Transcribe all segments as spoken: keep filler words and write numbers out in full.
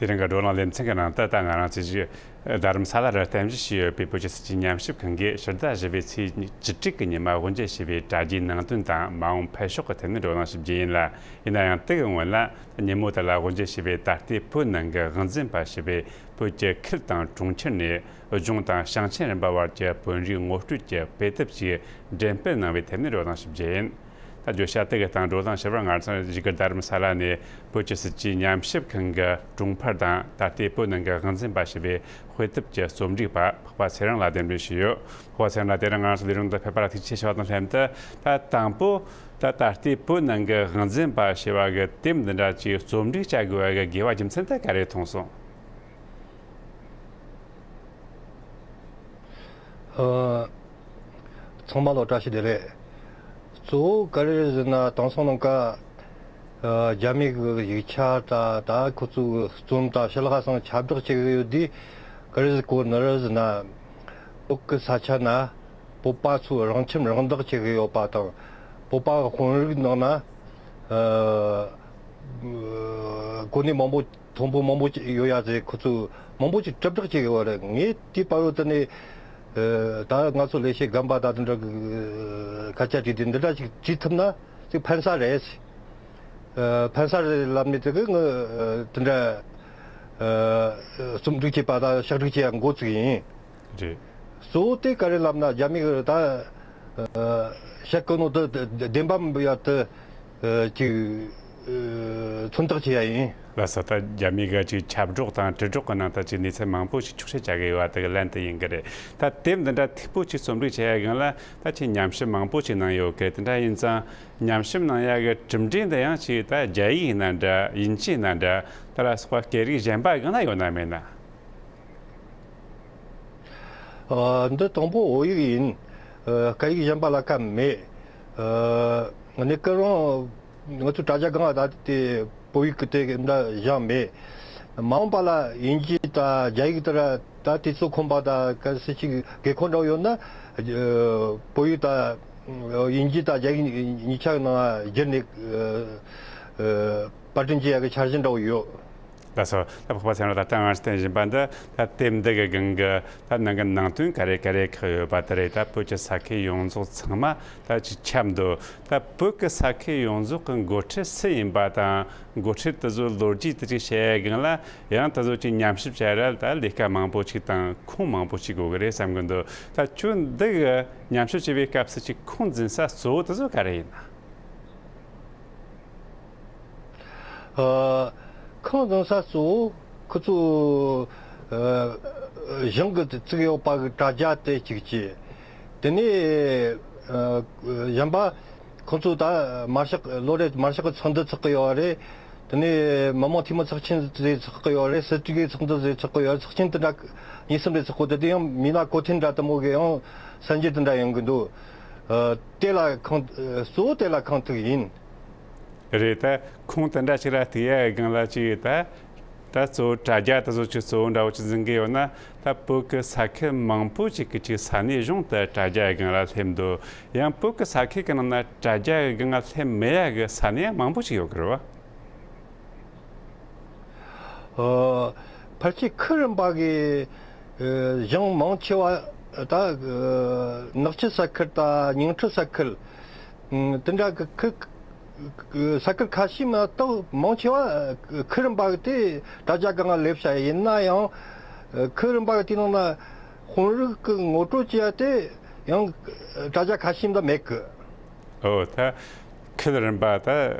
དེ་རིང་གི་བགྲོ་གླེང་ལེ་ཚན་གྱི་ནང་དུ། ད་ང་རང་ཚོས་རྡ་རམ་ས་ལ་རུ་རྟེན་གཞི་བྱས་ཡོད་པའི་བོད་ཀྱི་སྲིད་བྱུས་ཉམས་ཞིབ་ཁང་གིས་ཕྱི་ཟླ་བཞི་པའི་ཚེས་བཅུ་དྲུག་གི་ཉི་མ་དབུ་འབྱེད་བྱས་པའི་དྲ་རྒྱའི་ནང་དོན་དང་། མ་འོངས་འཕེལ་ཕྱོགས་ཀྱི་ཐད་ནས་བགྲོ་གླེང་ཞུ་རྒྱུ་ཡིན་ལ། ཡིན་ན་ཡང་དེ་གི་སྔོན་ལ། ཉིན་མོ་དེ་ལ་དབུ་འབྱེད་བྱས་པའི་ད་ལྟའི་བོད་ནང་གི་དབང་འཛིན་པ་ཞེས་པའི་བོད་ཀྱི་ཁུལ་དང་གྲོང་ཁྱེར་ནས་ལྗོངས་དང་ཞིང་ཆེན་རིམ་པ་བར་གྱི་བོད་རིགས་ངོ་སྤྲོད་ཀྱི་དཔེ་དེབ་ཅིག་འགྲེམས་སྤེལ་གནང་བའི་ཐད་ནས་བགྲོ་གླེང་ཞུ་རྒྱུ་ཡིན། ད་བརྗོད་བྱ་དེ་གི་སྟེང་བགྲོ་གླེང་ཞུ་བར་ང་ཚོ་གཞིས་སྒར་རྡ་རམ་ས་ལ་ནས་བོད་ཀྱི་སྲིད་བྱུས་ཉམས་ཞིབ་ཁང་གི་དྲུང་འཕར་དང་། ད་ལྟའི་བོད་ནང་གི་དབང་འཛིན་པ་ཞེས་པའི་དཔེ་དེབ་ཀྱི་རྩོམ་སྒྲིག་པ་འཕགས་པ་ཚེ་རིང་ལགས་གདན་འདྲེན་ཞུས་ཡོད། འཕགས་པ་ཚེ་རིང་ལགས། དེ་རིང་ང་ཚོ་ལས་རིམ་དུ་ཕེབས་པ་ལ་ཐུགས་རྗེ་ཆེ་ཞུ་བ་དང་ལྷན་དུ། ད་དང་པོ། ད་ད་ལྟའི་བོད་ནང་གི་དབང་འཛིན་པ་ཞེས་པ་གི་དེབ་འདི་འདྲ་ཅིག་རྩོམ་སྒྲིག་བྱ་དགོས་པ་གི་དགོས་པ་རྒྱུ་མཚན་དེ་ག་རེ་མཐོང་སོང་། ཨ། ཚང་མ་ལ་བཀྲ་ཤིས་བདེ་ལེགས། གཙོ་བོ་ག་རེ་རེད་ཟེར་ན། དེང་སང་ནང་ཀ་ཨ་རྒྱ་མི་གི་ཡིག་ཆ་ད་ད་ཁོ་ཚོའི་རྩོམ་དང་ཕྱི་ལྷག་ཚང་ཁྱབ་བསྒྲགས་བྱེད་གི་ཡོད་དུས། ག་རེ་ཟེར་གོ་ནི་རེད་ཟེར་ན། བོད་ཀྱི་ས་ཆ་ན་བོད་པ་ཚོས་རང་ཁྱིམ་རང་བདག་བྱེད་གི་ཡོད་པ་དང་། བོད་པ་གི་དཔོན་རིགས་ནང་ན་ཨ་གོ་གནས་མང་པོ། མཐོན་པོ་མང་པོ་ཅིག་ཡོད་ཡ་ཟེར། ཁོ་ཚོས་མང་པོ་ཅིག་དྲིལ་བསྒྲགས་བྱེད་ཀྱི་ཡོད་རེད། ངས་དེའི་བར་དུ་ནས་ཨ་ད་ང་ཚོ་ལས་བྱེད་རྒན་པ་དང་དེ་འདྲ་གི་སྐད་ཆ་དྲིས་དུས། འདི་འདྲ་ཞིག་བྲིས་ཐུབ་ན་ཅིག་ཕན་ས་རེད། ཨ་ཕན་ས་རེད་ལབ་ནས་དེ་གི་ངས་ཨ་དེ་འདྲ་ཨ་རྩོམ་སྒྲིག་བྱེད་པ་དང་ཕྱག་བྲིས་བྱེད་ཡ་འགོ་བཙུགས་ཡིན། རེད། གཙོ་བོ་དེ་ག་རེ་ལབ་ན། རྒྱ་མི་གི་ད་ཨ་བཤད་གོ་ནོ་དེ་བདེན་པ་མིན་པ་ཡ་དེ་ཨ་ཅིག་ཨ་མཚོན་རྟགས་བྱེད་ཡ་ཡིན། ལགས་སོ། ད་རྒྱ་མི་གི་ཅིག་ཁྱབ་བསྒྲགས་དང་དྲིལ་བསྒྲགས་ཀྱི་ནང་ད་ཅིག་གནས་ཚུལ་མང་པོ་ཞིག་འཁྱོག་བཤད་བྱ་གི་ཡོད་པ་དེ་གི་ལན་དེ་ཡིན་གི་རེད། ད་དེབ་འདི་འདྲ་མཐུག་པོ་ཅིག་རྩོམ་སྒྲིག་བྱེད་ཡ་སྒང་ལ་ད་ཅིག་ཉམས་ཞིབ་མང་པོ་ཞིག་གནང་ཡོད་གི། དེ་འདྲ་ཡིན་ཙང་ཉམས་ཞིབ་གནང་ཡ་གི་གྲུབ་འབྲས་འདི་ཡང་ཅིག་ད་རྒྱ་ཡིག་ཡིན་ན་འདྲ། དབྱིན་ཇི་ཡིན་ན་འདྲ། ད་ལ་སོགས་པ་སྐད་རིགས་གཞན་པ་སྒང་ལ་ཡོད་ན་མེད་ན། ཨ་འདི་དང་པོ་བོད་ཡིག་ཡིན། ཨ་སྐད་ཡིག་གཞན་པ་ལ་ཁ་མེད། ཨ་ནི་ཀི་རང་ང་ཚོའི་དྲ་རྒྱ་སྒང་ལ་ད་དེ་བོད་ཡིག་གི་དེ་འདྲ་བཞག་མེད། མ་འོངས་པ་ལ་དབྱིན་ཇི་དང་རྒྱ་ཡིག་དེ་ར་ད་དུས་ཚོད་ཁོམ་པ་དང་གལ་སྲིད་ཅིག་དགོས་མཁོ་འདྲ་བོ་ཡོད་ན། ཨ་བོད་ཡིག་དང་དབྱིན་ཇི་དང་རྒྱ་ཡིག་གཉིས་ཆ་ནང་བསྒྱུར་ནས་ཨ་ཨ་པར་སྐྲུན་བྱེད་ཡག་གི་འཆར་གཞི་འདྲ་བོ་ཡོད། ལགས་སོ། ད་འཕགས་པ་ཚེ་རིང་ལགས། ད་ང་ཚོས་བསྟན་བཞིན་པ་འདི་ད་དེབ་འདི་གི་སྒང་གི་ད་ནང་གི་ནང་དོན་ག་རེ་ག་རེ་ཁག་ཡོད་པ་དེ་རེད། ད་བོད་ཀྱི་ས་ཁུལ་ཡོངས་རྫོགས་ཚང་མ་ད་ཅིག་ཁྱབ་འདུག། ད་བོད་ཀྱི་ས་ཁུལ་ཡོངས་རྫོགས་ཀྱི་འགོ་ཁྲིད་སུ་ཡིན་པ་དང་། འགོ་ཁྲིད་དེ་ཚོའི་ལོ་རྒྱུས་དེ་ཅིག་བཤད་ཡ་སྒང་ལ་ཡང་དེ་ཚོ་ཅིག་ཉམས་ཞིབ་བྱ་ར་ད་ལས་ཀ་མང་པོ་ཞིག་དང་ཁུངས་མང་པོ་ཞིག་དགོས་གི་རེད་བསམ་གི་འདུག། ད་ཁྱོད་འདི་གི་ཉམས་ཞིབ་བྱེད་པའི་སྐབས་སུ་ཅིག་ཁུངས་འཛིན་ས་གཙོ་བོ་དེ་ཚོ་ག་རེ་ཡིན་ན། ཨ་ཁུངས་འཛིན་ས་གཙོ་བོ་ཁོ་ཚོ་ཨ་གཞུང་གིས་བཙུགས་ཡོད་པ་གི་དྲ་རྒྱ་དེ་གཅིག་བྱས། དེ་ནས་ཨ་གཞན་པ་ཁོ་ཚོ་ད་དམར་ཤོག་ལོ་རེ་དམར་ཤོག་གི་ཚོགས་འདུ་ཚོགས་གི་ཡོད་རེད། དེ་ནས་མི་དམངས་འཐུས་མི་ཚོགས་ཆེན་ཟེར་ཚོགས་གི་ཡོད་རེད། སྲིད་གྲོས་ཀྱི་ཚོགས་འདུ་ཟེར་ཚོགས་གི་ཡོད་རེད། ཚོགས་ཆེན་དེ་འདྲ་གཉིས་གསུམ་རེ་ཚོགས་གོ། དེ་དེ་ཡང་མི་སྣ་གོ་མཐོན་འདྲ་དེ་མོ་གི་ཡང་གསར་འགྱུར་དེ་འདྲ་ཡོང་གི་འདུག། ཨ་དེ་ལ་ཁུངས་གཙོ་བོ་དེ་ལ་ཁུངས་ཐུག་ཡིན། རེད། ད་ཁུངས་དེ་འདྲ་ཞིག་ར་ཐུག་ཡ་སྒང་ལ་ཅིག་ད་ད་གཙོ་བོ་དྲ་རྒྱ་དེ་ཚོ་ཅིག་གཙོ་བོ་འདྲ་བོ་ཅིག་འཛིན་གི་ཡོད་ན། ད་བོད་ཀྱི་ས་ཁུལ་མང་པོ་ཅིག་གི་ཅིག་ས་གནས་གཞུང་དེ་དྲ་རྒྱ་སྒང་ལ་སླེབས་འདུག། ཡང་བོད་ཀྱི་ས་ཁུལ་གི་ནང་ན་དྲ་རྒྱ་སྒང་ལ་སླེབས་མེད་ཡ་གི་ས་གནས་ཡང་མང་པོ་ཅིག་ཡོད་གི་རེད་བ། ཨ་ཕལ་ཆེར་ཁུལ་རིམ་པ་གི་ཨ་གཞུང་མང་ཆེ་བ་ད་ཨ་ནག་ཆུ་ས་ཁུལ་དང་ཉིང་ཁྲི་ས་ཁུལ། ཨ་དེ་འདྲ་གི་ཁུལ་ས་ཁུལ་ཁ་ཤས་མ་གཏོགས་མང་ཆེ་བ་ཁུལ་རིམ་པ་གི་དེ་དྲ་རྒྱ་སྒང་ལ་སླེབས་ཤག། ཡིན་ན་ཡང་ཨ་ཁུལ་རིམ་པ་གི་དེ་ནང་ན་དཔོན་རིགས་གི་ངོ་སྤྲོད་བྱེད་ཡ་དེ་ཡང་དྲ་རྒྱ་ཁ་ཤས་མ་གཏོགས་མེད་གི། ཨོ། ད་ཁུལ་རིམ་པ་ད་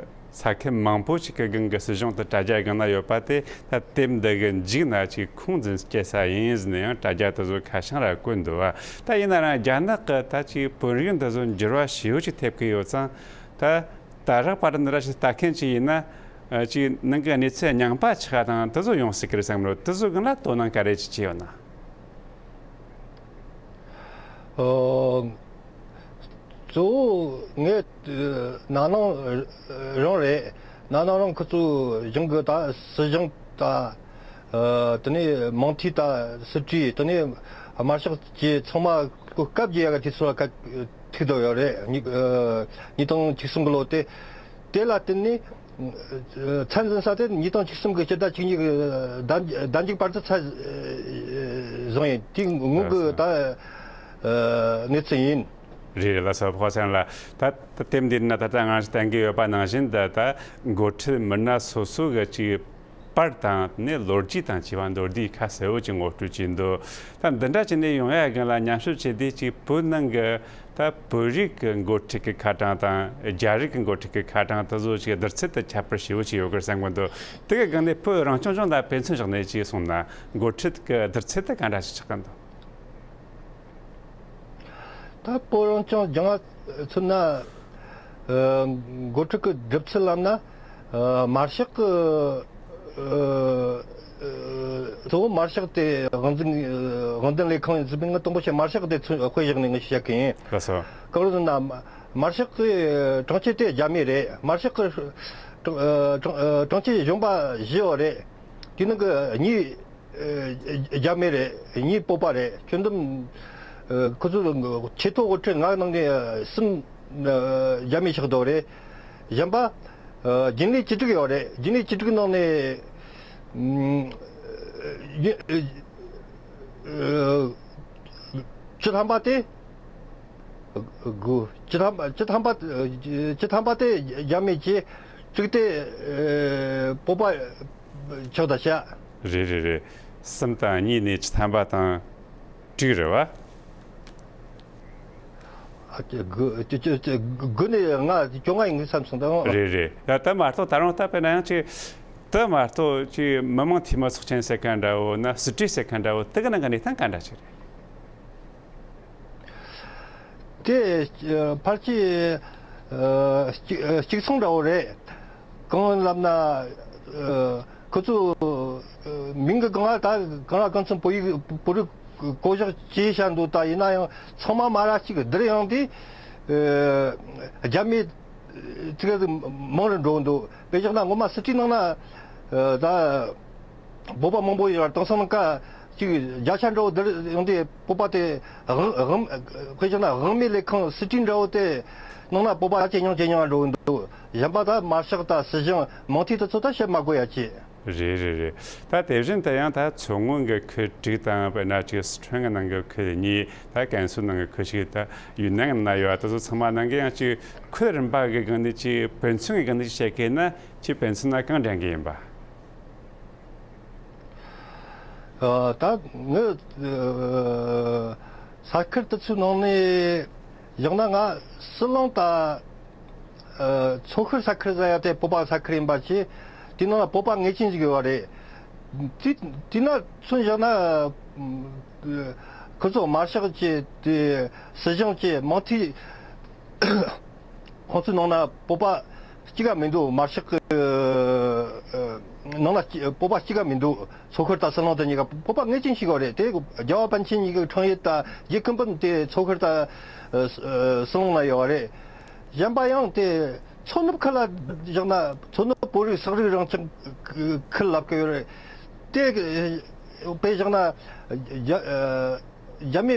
ས་ཁུལ་མང་པོ་ཞིག་གི་སྒང་གི་སྲིད་གཞུང་དེ་དྲ་རྒྱ་སྒང་ན་ཡོད་པ་དེ། ད་དེབ་འདི་གི་མཇུག་ན་ཅིག་ཁུངས་འཛིན་སྐྱེལ་ས་ཡིན་ཟེར་ནས་ཡང་དྲ་རྒྱ་དེ་ཚོ་ཁ་བྱང་ར་བཀོད་འདུག་བ། ད་ཡིན་ན་རང་རྒྱ་ནག་གི་ད་ཅིག་དཔོན་རིགས་འདི་ཚོ་འགྱུར་བ་ཞེ་པོ་ཅིག་ཐེབས་ཀྱི་ཡོད་ཙང་། ད་ད་རག་པ་འདི་འདྲ་ཞིག་ལྟ་མཁན་ཅིག་ཡིན་ན། ཨ་ཅིག་ནང་གི་གནས་ཚུལ་རྙིང་པ་ཆགས་དང་དེ་ཚོ་ཡོང་སྲིད་ཀྱི་རེད་བསམ་གི་རེད། དེ་ཚོ་སྒང་ལ་དོ་སྣང་ག་རེ་ཅིག་བྱས་ཡོད་ན། ཨོ། གཙོ་བོ་ངས་ནང་ནང་རང་རེད། ནང་ནང་རང་ཁོ་ཚོ་གཞུང་གི་ད་སྲིད་གཞུང་ད་ཨ་དེ་ནས་མང་མཐའི་ད་སྲིད་གྲོས། དེ་ནས་དམར་ཤོག་བཅས་ཚང་མ་སྐབས་བརྗེ་ཡག་གི་དུས་ཚོད་ལ་ཐུག་བསྡད་ཡོད་རེད། ཉིས་ཨ་ཉིས་སྟོང་བཅུ་གསུམ་གི་ལོ་དེ། དེ་ལ་བརྟེན་ནས་ ཚད་འཛིན་ས་དེ་ཉིས་སྟོང་བཅུ་གསུམ་གི་སྤྱི་ཟླ་བཅུ་གཉིས་ཀྱི་ཟླ་ཟླ་མཇུག་བར་དུ་ཚད་བཟུང་ཡིན། དེའི་སྔོན་གྱི་ད་གནས་ཚུལ་ཡིན། རེད་རེད། ལགས་སོ། ཕོ་སན་ལགས། ད་ད་དེབ་འདིར་ན་ད་ལྟ་ང་ཚོས་བསྟན་གྱི་ཡོད་པ་ནང་བཞིན་ད་ད་འགོ་ཁྲིད་མི་སྣ་སོ་སོ་གི་ཅིག་པར་དང་ནས་ལོ་རྒྱུས་དང་བཅས་པ་མདོར་བསྡུས་ཁ་གསལ་བོ་ཅིག་ངོ་སྤྲོད་བྱས་འདུག་ད་འདི་འདྲ་བྱས་ནས་ཡོང་ཡ་སྒང་ལ་མཉམ་ཞིབ་བྱས་དུས་ཅིག་བོད་ནང་གི་ད་བོད་རིགས་ཀྱི་འགོ་ཁྲིད་ཀྱི་ཁ་གྲངས་དང་རྒྱ་རིགས་ཀྱི་འགོ་ཁྲིད་ཀྱི་ཁ་གྲངས་དེ་ཚོ་ཅིག་བསྡུར་ཚད་དེ་ཁྱད་པར་ཞེ་པོ་ཅིག་ཡོད་ཀྱི་བསམ་གྱི་འདུག་དེ་གི་སྒང་ནས་བོད་རང་སྐྱོང་ལྗོངས་ལ་དཔེ་མཚོན་བཞག་ནས་ཅིག་གསུངས་ན་འགོ་ཁྲིད་ཀྱི་བསྡུར་ཚད་དེ་ག་འདྲ་ཞིག་ཆགས་ཀྱི་འདུག་ད་བོད་རང་སྐྱོང་ལྗོངས་ལ་མཚོན་ན། ཨ། འགོ་ཁྲིད་ཀྱི་སྒྲུབ་ཚུལ་ལབ་ན། ཨ། དམར་ཤོག་གི། ཨ། ཨ། གཙོ་བོ་དམར་ཤོག་དེ་དབང་འཛིན། དབང་འདུན་ལས་ཁང་ཡིན་ཟིན་པའི་ངས་དང་པོ་ཞིག་དམར་ཤོག་དེ་ཚོ་དཔེ་བཞག་ནས་ངས་བཤད་གི་ཡིན། ལགས་སོ། གང་རུང་ན་དམར་ཤོག་གི་དྲུང་ཆེ་དེ་རྒྱ་མི་རེད། དམར་ཤོག་གི་དྲུང་། ཨ། དྲུང་། ཨ། དྲུང་ཆེ་གཞོན་པ་བཞི་ཡོད་རེད། དེ་ནང་གི་གཉིས། ཨ། རྒྱ་མི་རེད། གཉིས་བོད་པ་རེད། ཁྱོན་བསྡོམས། ཨ། ཁོ་ཚོ་ཆེས་མཐོ་འགོ་ཁྲིད་ལྔ་ནང་ནས་གསུམ། ཨ། རྒྱ་མི་ཆགས་འདུག་རེད། གཞན་པ། ཨ། རྒྱུན་ལས་བཅུ་དྲུག་ཡོད་རེད། རྒྱུན་ལས་བཅུ་དྲུག་ནང་ནས། ཨ། རྒྱུན། ཨ། བཅུ་ཐམ་པ་དེ། དགུ། བཅུ་ཐམ་པ། བཅུ་ཐམ་པ། བཅུ་ཐམ་པ་དེ་རྒྱ་མི་བྱས། དྲུག་དེ། ཨ། བོད་པ་ཆགས་ད་ཤག་རེད་རེད་རེད། གསུམ་དང་གཉིས་ནས་བཅུ་ཐམ་པ་དང་དྲུག་རེད་བ། ཨ། དགུ། དགུ་ནས་ལྔ། བཅོ་ལྔ་ཡིན་གྱི་བསམ་སོང་ད། རེད་རེད། ད་ལྟ་མ་གཏོགས་ད་རུང་ད་དཔེར་ན་ཡང་ཅིག་ད་མ་གཏོགས་ཅིག་མི་མང་འཐུས་མི་ཚོགས་ཆེན་ཟེར་མཁན་འདྲ་བོ་ན་སྲིད་གྲོས་ཟེར་མཁན་འདྲ་བོ་དེ་གི་ནང་གི་གནས་སྟངས་ག་འདྲ་ཞིག་རེད། དེ། ཨ། ཕལ་ཆེར། ཨ། གཅིག་ཨ། གཅིག་མཚུངས་འདྲ་བོ་རེད། གང་ལབ་ན། ཨ། ཁོ་ཚོ། ཨ། མིང་གི་སྒང་ལ་ད་གང་ལ་གང་འཚམ་བོད་ཡིག་བོད་རིགས་བསྐོ་གཞག་བྱས་བཞག་འདུག་ད་ཡིན་ན་ཡང་ཚང་མ་མ་ར་གཅིག་བསྡུར་ཡོང་དུས། ཨ། རྒྱ་མི་ཚིག་མང་རུ་འགྲོ་འདུག་དཔེ་བཞག་ན་ངོ་མ་སྲིད་གྲོས་ནང་ན། ཨ། ད་བོད་པ་མང་པོ་ཡོད། དེང་སང་ནང་ཀ་ཅིག་བརྒྱ་ཆ་འདྲ་བོ་བསྡུར་ཡོང་དུས་བོད་པ་དེ་དབང་། དབང་། དཔེ་བཞག་ན་དབང་མེད་ལས་ཁུངས་སྲིད་གྲོས་འདྲ་བོ་དེ་ནང་ན་བོད་པ་ཇེ་ཉུང་ཇེ་ཉུང་འགྲོ་འདུག་གཞན་པ་ད་དམར་ཤོག་དང་སྲིད་གཞུང་མང་འཐུས་དེ་ཚོ་ད་བཤད་མ་དགོས་ཡ་ཅིག་རེད་རེད་རེད། ད་དེ་བཞིན་དུ་ཡང་ད་མཚོ་སྔོན་གྱི་ཁུལ་དྲུག་དང་། དཔེར་ན་ཅིག་སི་ཁྲོན་གྱི་ནང་གི་ཁུལ་གཉིས། ད་ཀན་སུའུ་ནང་གི་ཁུལ་གཅིག་ད་ཡུན་ནན་ནང་ཡོད་པ་དེ་ཚོ་ཚང་མ་ནང་གི་ཡང་ཅིག་ཁུལ་རིམ་པ་གི་སྒང་ནས་ཅིག་དཔེ་མཚོན་གྱི་སྒང་ནས་བཤད་མཁན་ན་ཅིག་དཔེ་མཚོན་ན་གང་འདྲ་གི་ཡིན་པ། ཨ། ད་ངའི། ཨ། ས་ཁུལ་དེ་ཚོའི་ནང་ནས་བཞག་ན་ང་ཟི་ལིང་དང་། ཨ། མཚོ་ཤར་ས་ཁུལ་ཟེར་ཡ་དེ་བོད་པ་ས་ཁུལ་ཡིན་པ་བྱས། དེ་ནང་ལ་བོད་པ་ངེས་ཅན་ཞིག་ཡོད་པ་རེད། དེ་དེ་ན་མཚོན་བཞག་ན། ཨ། ཁོ་ཚོ་དམར་ཤོག་བཅས་དེ་སྲིད་གཞུང་བཅས་མང་འཐུས། ཁོང་ཚོའི་ནང་ན་བོད་པ་གཅིག་ག་མི་འདུག་དམར་ཤོག་གི། ཨ། ནང་ན་གཅིག་བོད་པ་གཅིག་ག་མི་འདུག་མཚོ་ཤར་དང་ཟི་ལིང་དེ་གཉིས་ཀ་བོད་པ་ངེས་ཅན་ཞིག་ཡོད་རེད། དེ་རྒྱལ་བ་པཎ་ཆེན་གཉིས་ཀྱི་འཁྲུངས་ཡུལ་དང་རྒྱུད་ཀུན་སྤུན་དེ་མཚོ་ཤར་དང་། ཨ། ཟི་ལིང་ན་ཡོད་རེད། གཞན་པ་ཡང་དེ་མཚོ་ནུབ་ཁུལ་ལ་བཞག་ན། མཚོ་ནུབ་བོད་རིགས་སོག་རིགས་རང་སྐྱོང་ཁུལ་ལབ་ཀྱི་ཡོད་རེད། དེ་དཔེ་བཞག་ན། རྒྱ། ཨ། རྒྱ་མི་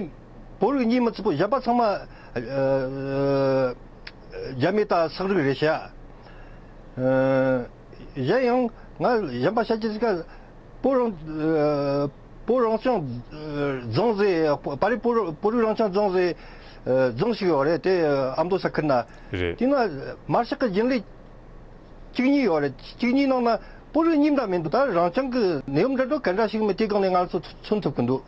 བོད་རིགས་གཉིས་མི་གཅིག་པོ། གཞན་པ་ཚང་མ། ཨ། རྒྱ་མི་དང་སོག་རིགས་རེད་ཤག་ཨ། གཞན་ཡང་ང་གཞན་པ་བཤད་རྒྱུ་ཟིག་ག་བོད་རང་། ཨ། བོད་རང་སྐྱོང་རྫོང་ཟེར། པ་རི་བོད་བོད་རིགས་རང་སྐྱོང་རྫོང་ཟེར། ཨ། རྫོང་ཞིག་ཡོད་རེད། དེ་ཨ་མདོ་ས་ཁུལ་ན། རེད། དེ་ན་དམར་ཤོག་གི་རྒྱུན་ལས་བཅུ་གཉིས་ཡོད་རེད། བཅུ་གཉིས་ནང་ན་བོད་རིགས་གཉིས་འདྲ་མི་འདུག་ད་རང་སྐྱོང་གི་གནས་བབ་འདྲ་འདྲ་ག་འདྲ་ཞིག་མེད། དེ་སྒང་ནས་ང་ཚོ་མཚོན་ཐུབ་ཀྱི་འདུག་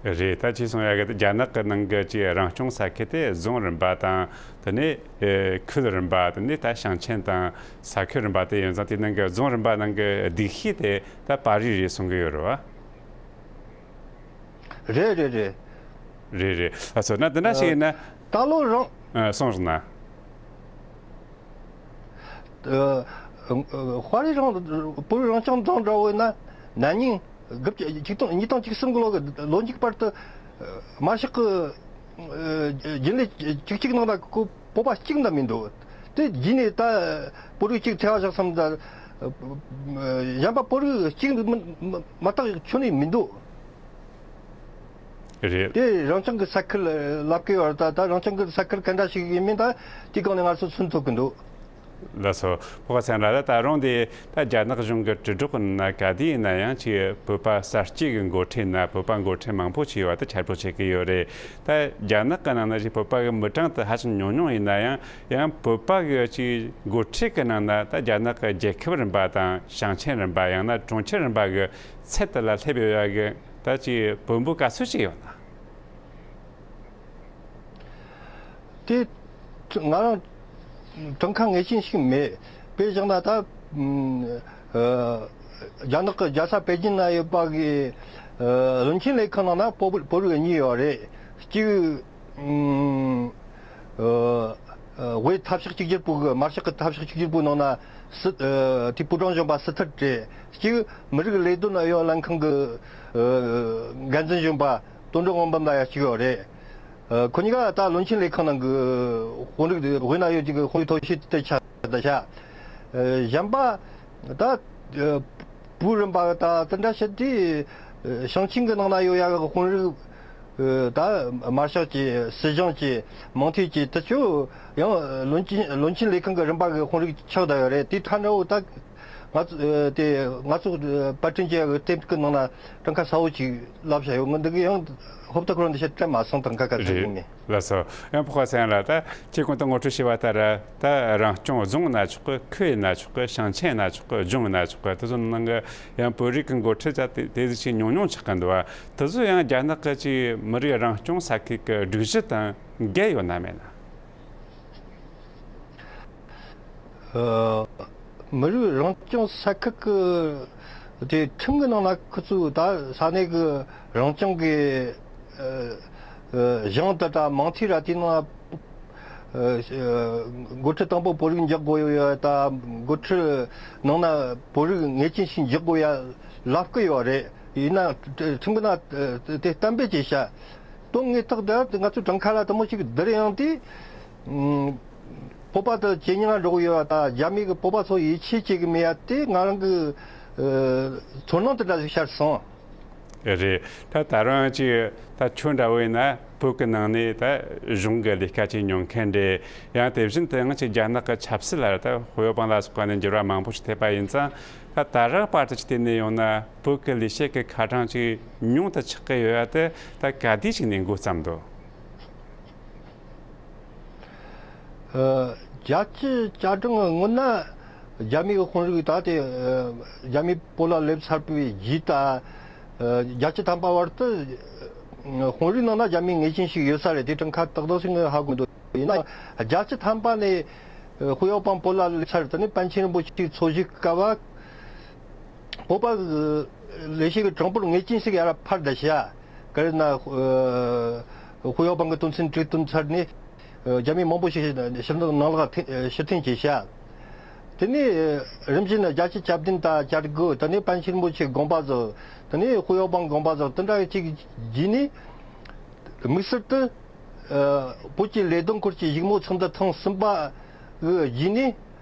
རེད། ད་ཅི་གསུང་ཡ་གི་རྒྱ་ནག་གི་ནང་གི་ཅིག་རང་སྐྱོང་ས་ཁུལ་དེ་རྫོང་རིམ་པ་དང་། དེ་ནས་ཨེ་ཁུལ་རིམ་པ། དེ་ནས་ད་ཞིང་ཆེན་དང་ས་ཁུལ་རིམ་པ་དེ་ཡིན་ཙང་། དེ་ནང་གི་རྫོང་རིམ་པ་ནང་གི་སྡེ་ཤོག་དེ་ད་པ་རི་རེད་གསུང་གི་ཡོད་རེད་བ། རེད་རེད་རེད། རེད་རེད། ཨ་ཚོ་ན་འདི་འདྲ་ཞིག་ཡིན་ན། ད་ལོ་རང་། ཨ། གསུངས་སོང་ན། ཨ། དཔའ་རིས་རང་བོད་རང་སྐྱོང་ལྗོངས་འདྲ་བོ་ཡིན་ན། ན་ནིང་དགུ་བརྒྱ་ཆིག་སྟོང་ཉིས་སྟོང་བཅུ་གསུམ་གི་ལོ་གི་ལོ་མཇུག་བར་དུ། ཨ། དམར་ཤོག་གི། ཨ། རྒྱུན་ལས་བཅུ་གཅིག་ནང་ལ་ཁོ་བོད་པ་གཅིག་འདྲ་མི་འདུག་དེ་རྗེས་ནས་ད་བོད་རིགས་གཅིག་ཐེ་བ་བཞག་བསམ་ད། ཨ། གཞན་པ་བོད་རིགས་གཅིག་མ་མ་གཏོགས་ཁྱོན་ནས་མི་འདུག་རེད། དེ་རང་སྐྱོང་གི་ས་ཁུལ་ལབ་ཀྱི་ཡོད་རེད། ད་ད་རང་སྐྱོང་གི་ས་ཁུལ་ག་འདྲ་ཞིག་ཡིན་མིན་ད་དེ་སྒང་ནས་ང་ཚོ་མཚོན་ཐུབ་ཀྱི་འདུག་ལགས་སོ། ཕོ་ཁ་ཚང་ལ། ད་ད་རུང་དེ་ད་རྒྱ་ནག་གཞུང་གི་དྲིལ་སྒྲོག་ནང་ག་དུས་ཡིན་ན་ཡང་ཅིག་བོད་པ་གསར་སྐྱེས་ཀྱི་འགོ་ཁྲིད་ན་བོད་པ་འགོ་ཁྲིད་མང་པོ་ཅིག་ཡོད་པ་ད་ཁྱབ་བསྒྲགས་བྱེད་ཀྱི་ཡོད་རེད། ད་རྒྱ་ནག་གི་ནང་ན་ཅིག་བོད་པ་གི་མི་གྲངས་དེ་ཧ་ཅང་ཉུང་ཉུང་ཡིན་ན་ཡང་། ཡང་བོད་པ་གི་ཅིག་འགོ་ཁྲིད་ཀྱི་ནང་ན་ད་རྒྱ་ནག་གི་རྒྱལ་ཁབ་རིམ་པ་དང་ཞིང་ཆེན་རིམ་པ། ཡང་ན་གྲོང་ཁྱེར་རིམ་པ་གི་ཚད་དེ་ལ་སླེབས་ཡོད་ཡ་གི་ད་ཅིག་བོན་པོ་ག་ཚོད་ཅིག་ཡོད་ན། དེ་ང་རང་གྲངས་ཀ་ངེས་ཅན་ཞིག་མེད། དཔེ་བཞག་ན་ད་ཨ་རྒྱ་ནག་གི་རྒྱལ་ས་པེ་ཅིན་ན་ཡོད་པ་གི་ཨ་བློན་ཆེན་ལས་ཁང་ནང་ན་བོད་བོད་རིགས་གཉིས་ཡོད་རེད། གཅིག་ཨ་ཨ་དབུས་འཐབ་ཕྱོགས་གཅིག་གྱུར་པུའུ་གི་དམར་ཤོག་གི་འཐབ་ཕྱོགས་གཅིག་གྱུར་པུའུ་ནང་ན་སྲིད་ཨ་དེ་པུའུ་ཀྲང་གཞོན་པ་སྲིད་ཐུབ་རེད། གཅིག་མི་རིགས་ལས་དོན་ཨུ་ཡོན་ལྷན་ཁང་གི་ཨ་འགན་འཛིན་གཞོན་པ་དོན་གྲུབ་དབང་འབུམ་ལ་ཡ་གཅིག་ཡོད་རེད། ཨ་ཁོ་གཉིས་ཀ་ད་བློན་ཆེན་ལས་ཁང་ནང་གི་དཔོན་རིགས་དེ་དབུས་ན་ཡོད་ཀྱི་དཔོན་རིགས་ཐོ་ཤི་དེ་ཆགས་ད་ཤ། ཨ་གཞན་པ་ད་ཨ་བོད་རིམ་པ་ད་དེ་འདྲ་བྱེད་དུས་ཨ་ཞིང་ཆེན་གྱི་ནང་ན་ཡོད་ཡ་གི་དཔོན་རིགས་ཨ་ད་དམར་ཤོག་གི་སྲིད་གཞུང་གི་མང་ཐོས་ཀྱི་དེ་ཚོ་ཡང་བློན་ཆེན་བློན་ཆེན་ལས་ཁང་གི་རིམ་པ་གི་དཔོན་རིགས་ཆགས་བསྡད་ཡོད་རེད། དེ་ཕྲ་འདྲ་བོ་ད། ང་ཚོ་ཨ་དེ་ང་ཚོ་ཨ་པར་སྐྲུན་བྱས་ཡོད་དེབ་ཀྱི་ནང་ན་གྲངས་ཀ་གསལ་བོ་ཅིག་ལབ་བྱ་ཡོད། ང་འདི་གི་ཡང་ཧོབ་ཏེ་ཁོ་རང་འདི་བཤད་སྤྲད་མ་སོང་། གྲངས་ཀ་ག་ཚོད་རེད། ཡིན་ནི། ལགས་སོ། ཡང་ཕོ་ཁ་ཚང་ལ་ད་ཁྱེད་གོང་དུ་ངོ་སྤྲོད་བྱས་པ་ལྟར་ད་རང་སྐྱོང་རྫོང་ཡིན་ན་ཆོག་གི། ཁུལ་ཡིན་ན་ཆོག་གི། ཞིང་ཆེན་ཡིན་ན་ཆོག་གི། ལྗོངས་ཡིན་ན་ཆོག་གི། དེ་ཚོ་ནང་གི་ཡང་བོད་རིགས་ཀྱི་འགོ་ཁྲིད་ད་དེ་དེ་ཟིག་ཅིག་ཉུང་ཉུང་ཆགས་ཀྱི་འདུག་བ། དེ་ཚོ་ཡང་རྒྱ་ནག་གི་ཅིག་མི་རིགས་རང་སྐྱོང་ས་ཁུལ་གྱི་སྒྲིག་གཞི་དང་འགལ་ཡོད་ན་མེད་ན། ཨ་མི་རིགས་རང་སྐྱོང་ས་ཁུལ་གྱི་དེ་ཁྲིམས་ཀྱི་ནང་ལ་ཁོ་ཚོས་ད་ས་གནས་ཀྱི་རང་སྐྱོང་གི་ཨ་ཨ་གཞུང་དེ་དང་མང་ཐོས་ར་དེའི་ནང་ཨ་ཨ་འགོ་ཁྲིད་དང་པོ་བོད་རིགས་འཇོག་དགོས་ཡོད་ཡ། ད་འགོ་ཁྲིད་ནང་ན་བོད་རིགས་ངེས་ཅན་ཞིག་འཇོག་དགོས་ཡ་ལབ་ཀྱི་ཡོད་རེད། ཡིན་ན་ཁྲིམས་ཀྱི་ནང་དེ་གཏན་འབེབས་བྱས་ཤག་དོན་དངོས་ཐོག་ད་ང་ཚོ་གྲངས་ཀ་ལ་དེ་མོ་ཞིག་བསྡུར་ཡོང་དུས། ཨ་བོད་པ་དེ་ཇེ་ཉུང་ལ་འགྲོ་གི་ཡོད་པ་དང་། རྒྱ་མི་གིས་བོད་པ་ཚོ་ཡིད་ཆེས་བྱེད་ཀྱི་མེད་ཡ་དེ་ང་རང་གི་ཨ་ཚོར་སྣང་དེ་འདྲ་ཞིག་ཤར་སོང་། རེད། ད་ད་རུང་ཅིག་ད་ཁྱོད་འདྲ་བོ་ཡིན་ན་བོད་ཀྱི་ནང་ནས་ད་གཞུང་གི་ལས་ཀ་ཅིག་མྱོང་མཁན་རེད། ཡང་དེ་བཞིན་དུ་ཡང་ཅིག་རྒྱ་ནག་གི་ཆབ་སྲིད་ལ་ད་ཧུའུ་པང་ལ་སོགས་པ་ནས་འགྱུར་བ་མང་པོ་ཞིག་ཐེབས་པ་ཡིན་ཙང་། ད་ད་རག་བར་དུ་ཅིག་བལྟས་ནས་ཡོང་ན་བོད་ཀྱི་ལས་བྱེད་ཀྱི་ཁ་གྲངས་ཅིག་ཉུང་དུ་ཆགས་ཀྱི་ཡོད་ཡ་དེ་ད་ག་དུས་ཅིག་ནས་འགོ་བརྩམས་འདུག་ཨ་བརྒྱད་ཅུ་གྱ་གྲངས་སྔོན་ན་རྒྱ་མིའི་དཔོན་རིགས་ད་དེ་ཨ་རྒྱ་མིའི་བོད་ལ་སླེབས་ཚར་བའི་རྗེས་ད་ཨ་བརྒྱད་ཅུ་ཐམ་པ་བར་དུ་ཨ་དཔོན་རིགས་ནང་ན་རྒྱ་མིའི་ངེས་ཅན་ཞིག་ཡོད་ས་རེད། དེ་གྲངས་ཁ་ཏག་ཏག་ཞིག་ངས་ཧ་གོ་འདུག་ཡིན་ན་བརྒྱད་ཅུ་ཐམ་པ་ནས་ཨ་ཧུའུ་ཡའོ་པང་བོད་ལ་སླེབས་ཚར། དེ་ནས་པཎ་ཆེན་རིན་པོ་ཆེའི་འཚོ་བཞུགས་སྐབས་བོད་པ་ལས་བྱེད་ཀྱི་གྲངས་འབོར་ངེས་ཅན་ཞིག་ཡར་འཕར་བསྡད་ཤག་ག་རེ་ན་ཨ་ཧུའུ་ཡའོ་པང་གི་དོན་ཚན་དྲུག་བཏོན་ཚར་ནས་ཨ་རྒྱ་མི་མང་པོ་ཞིག་ཕྱིར་འདང་ནང་ལོགས་ཐེ་ཕྱིར་འཐེན་བྱས་ཤག་དེ་ནས་རིམ་བཞིན་བརྒྱད་ཅུ་གྱ་བདུན་དང་གྱ་དགུ། དེ་ནས་པཎ་ཆེན་རིན་པོ་ཆེ་དགོངས་པ་རྫོགས། དེ་ནས་ཧུའུ་ཡའོ་པང་དགོངས་པ་རྫོགས། དེ་འདྲ་ཅིག་བརྒྱུད་ནས་དམིགས་བསལ་དུ། ཨ་བོད་ཀྱི་ལས་དོན་སྐོར་གྱི་བཞུགས་མོལ་ཚོགས་འདུ་ཐེངས་གསུམ་པ་གི་བརྒྱུད་ནས་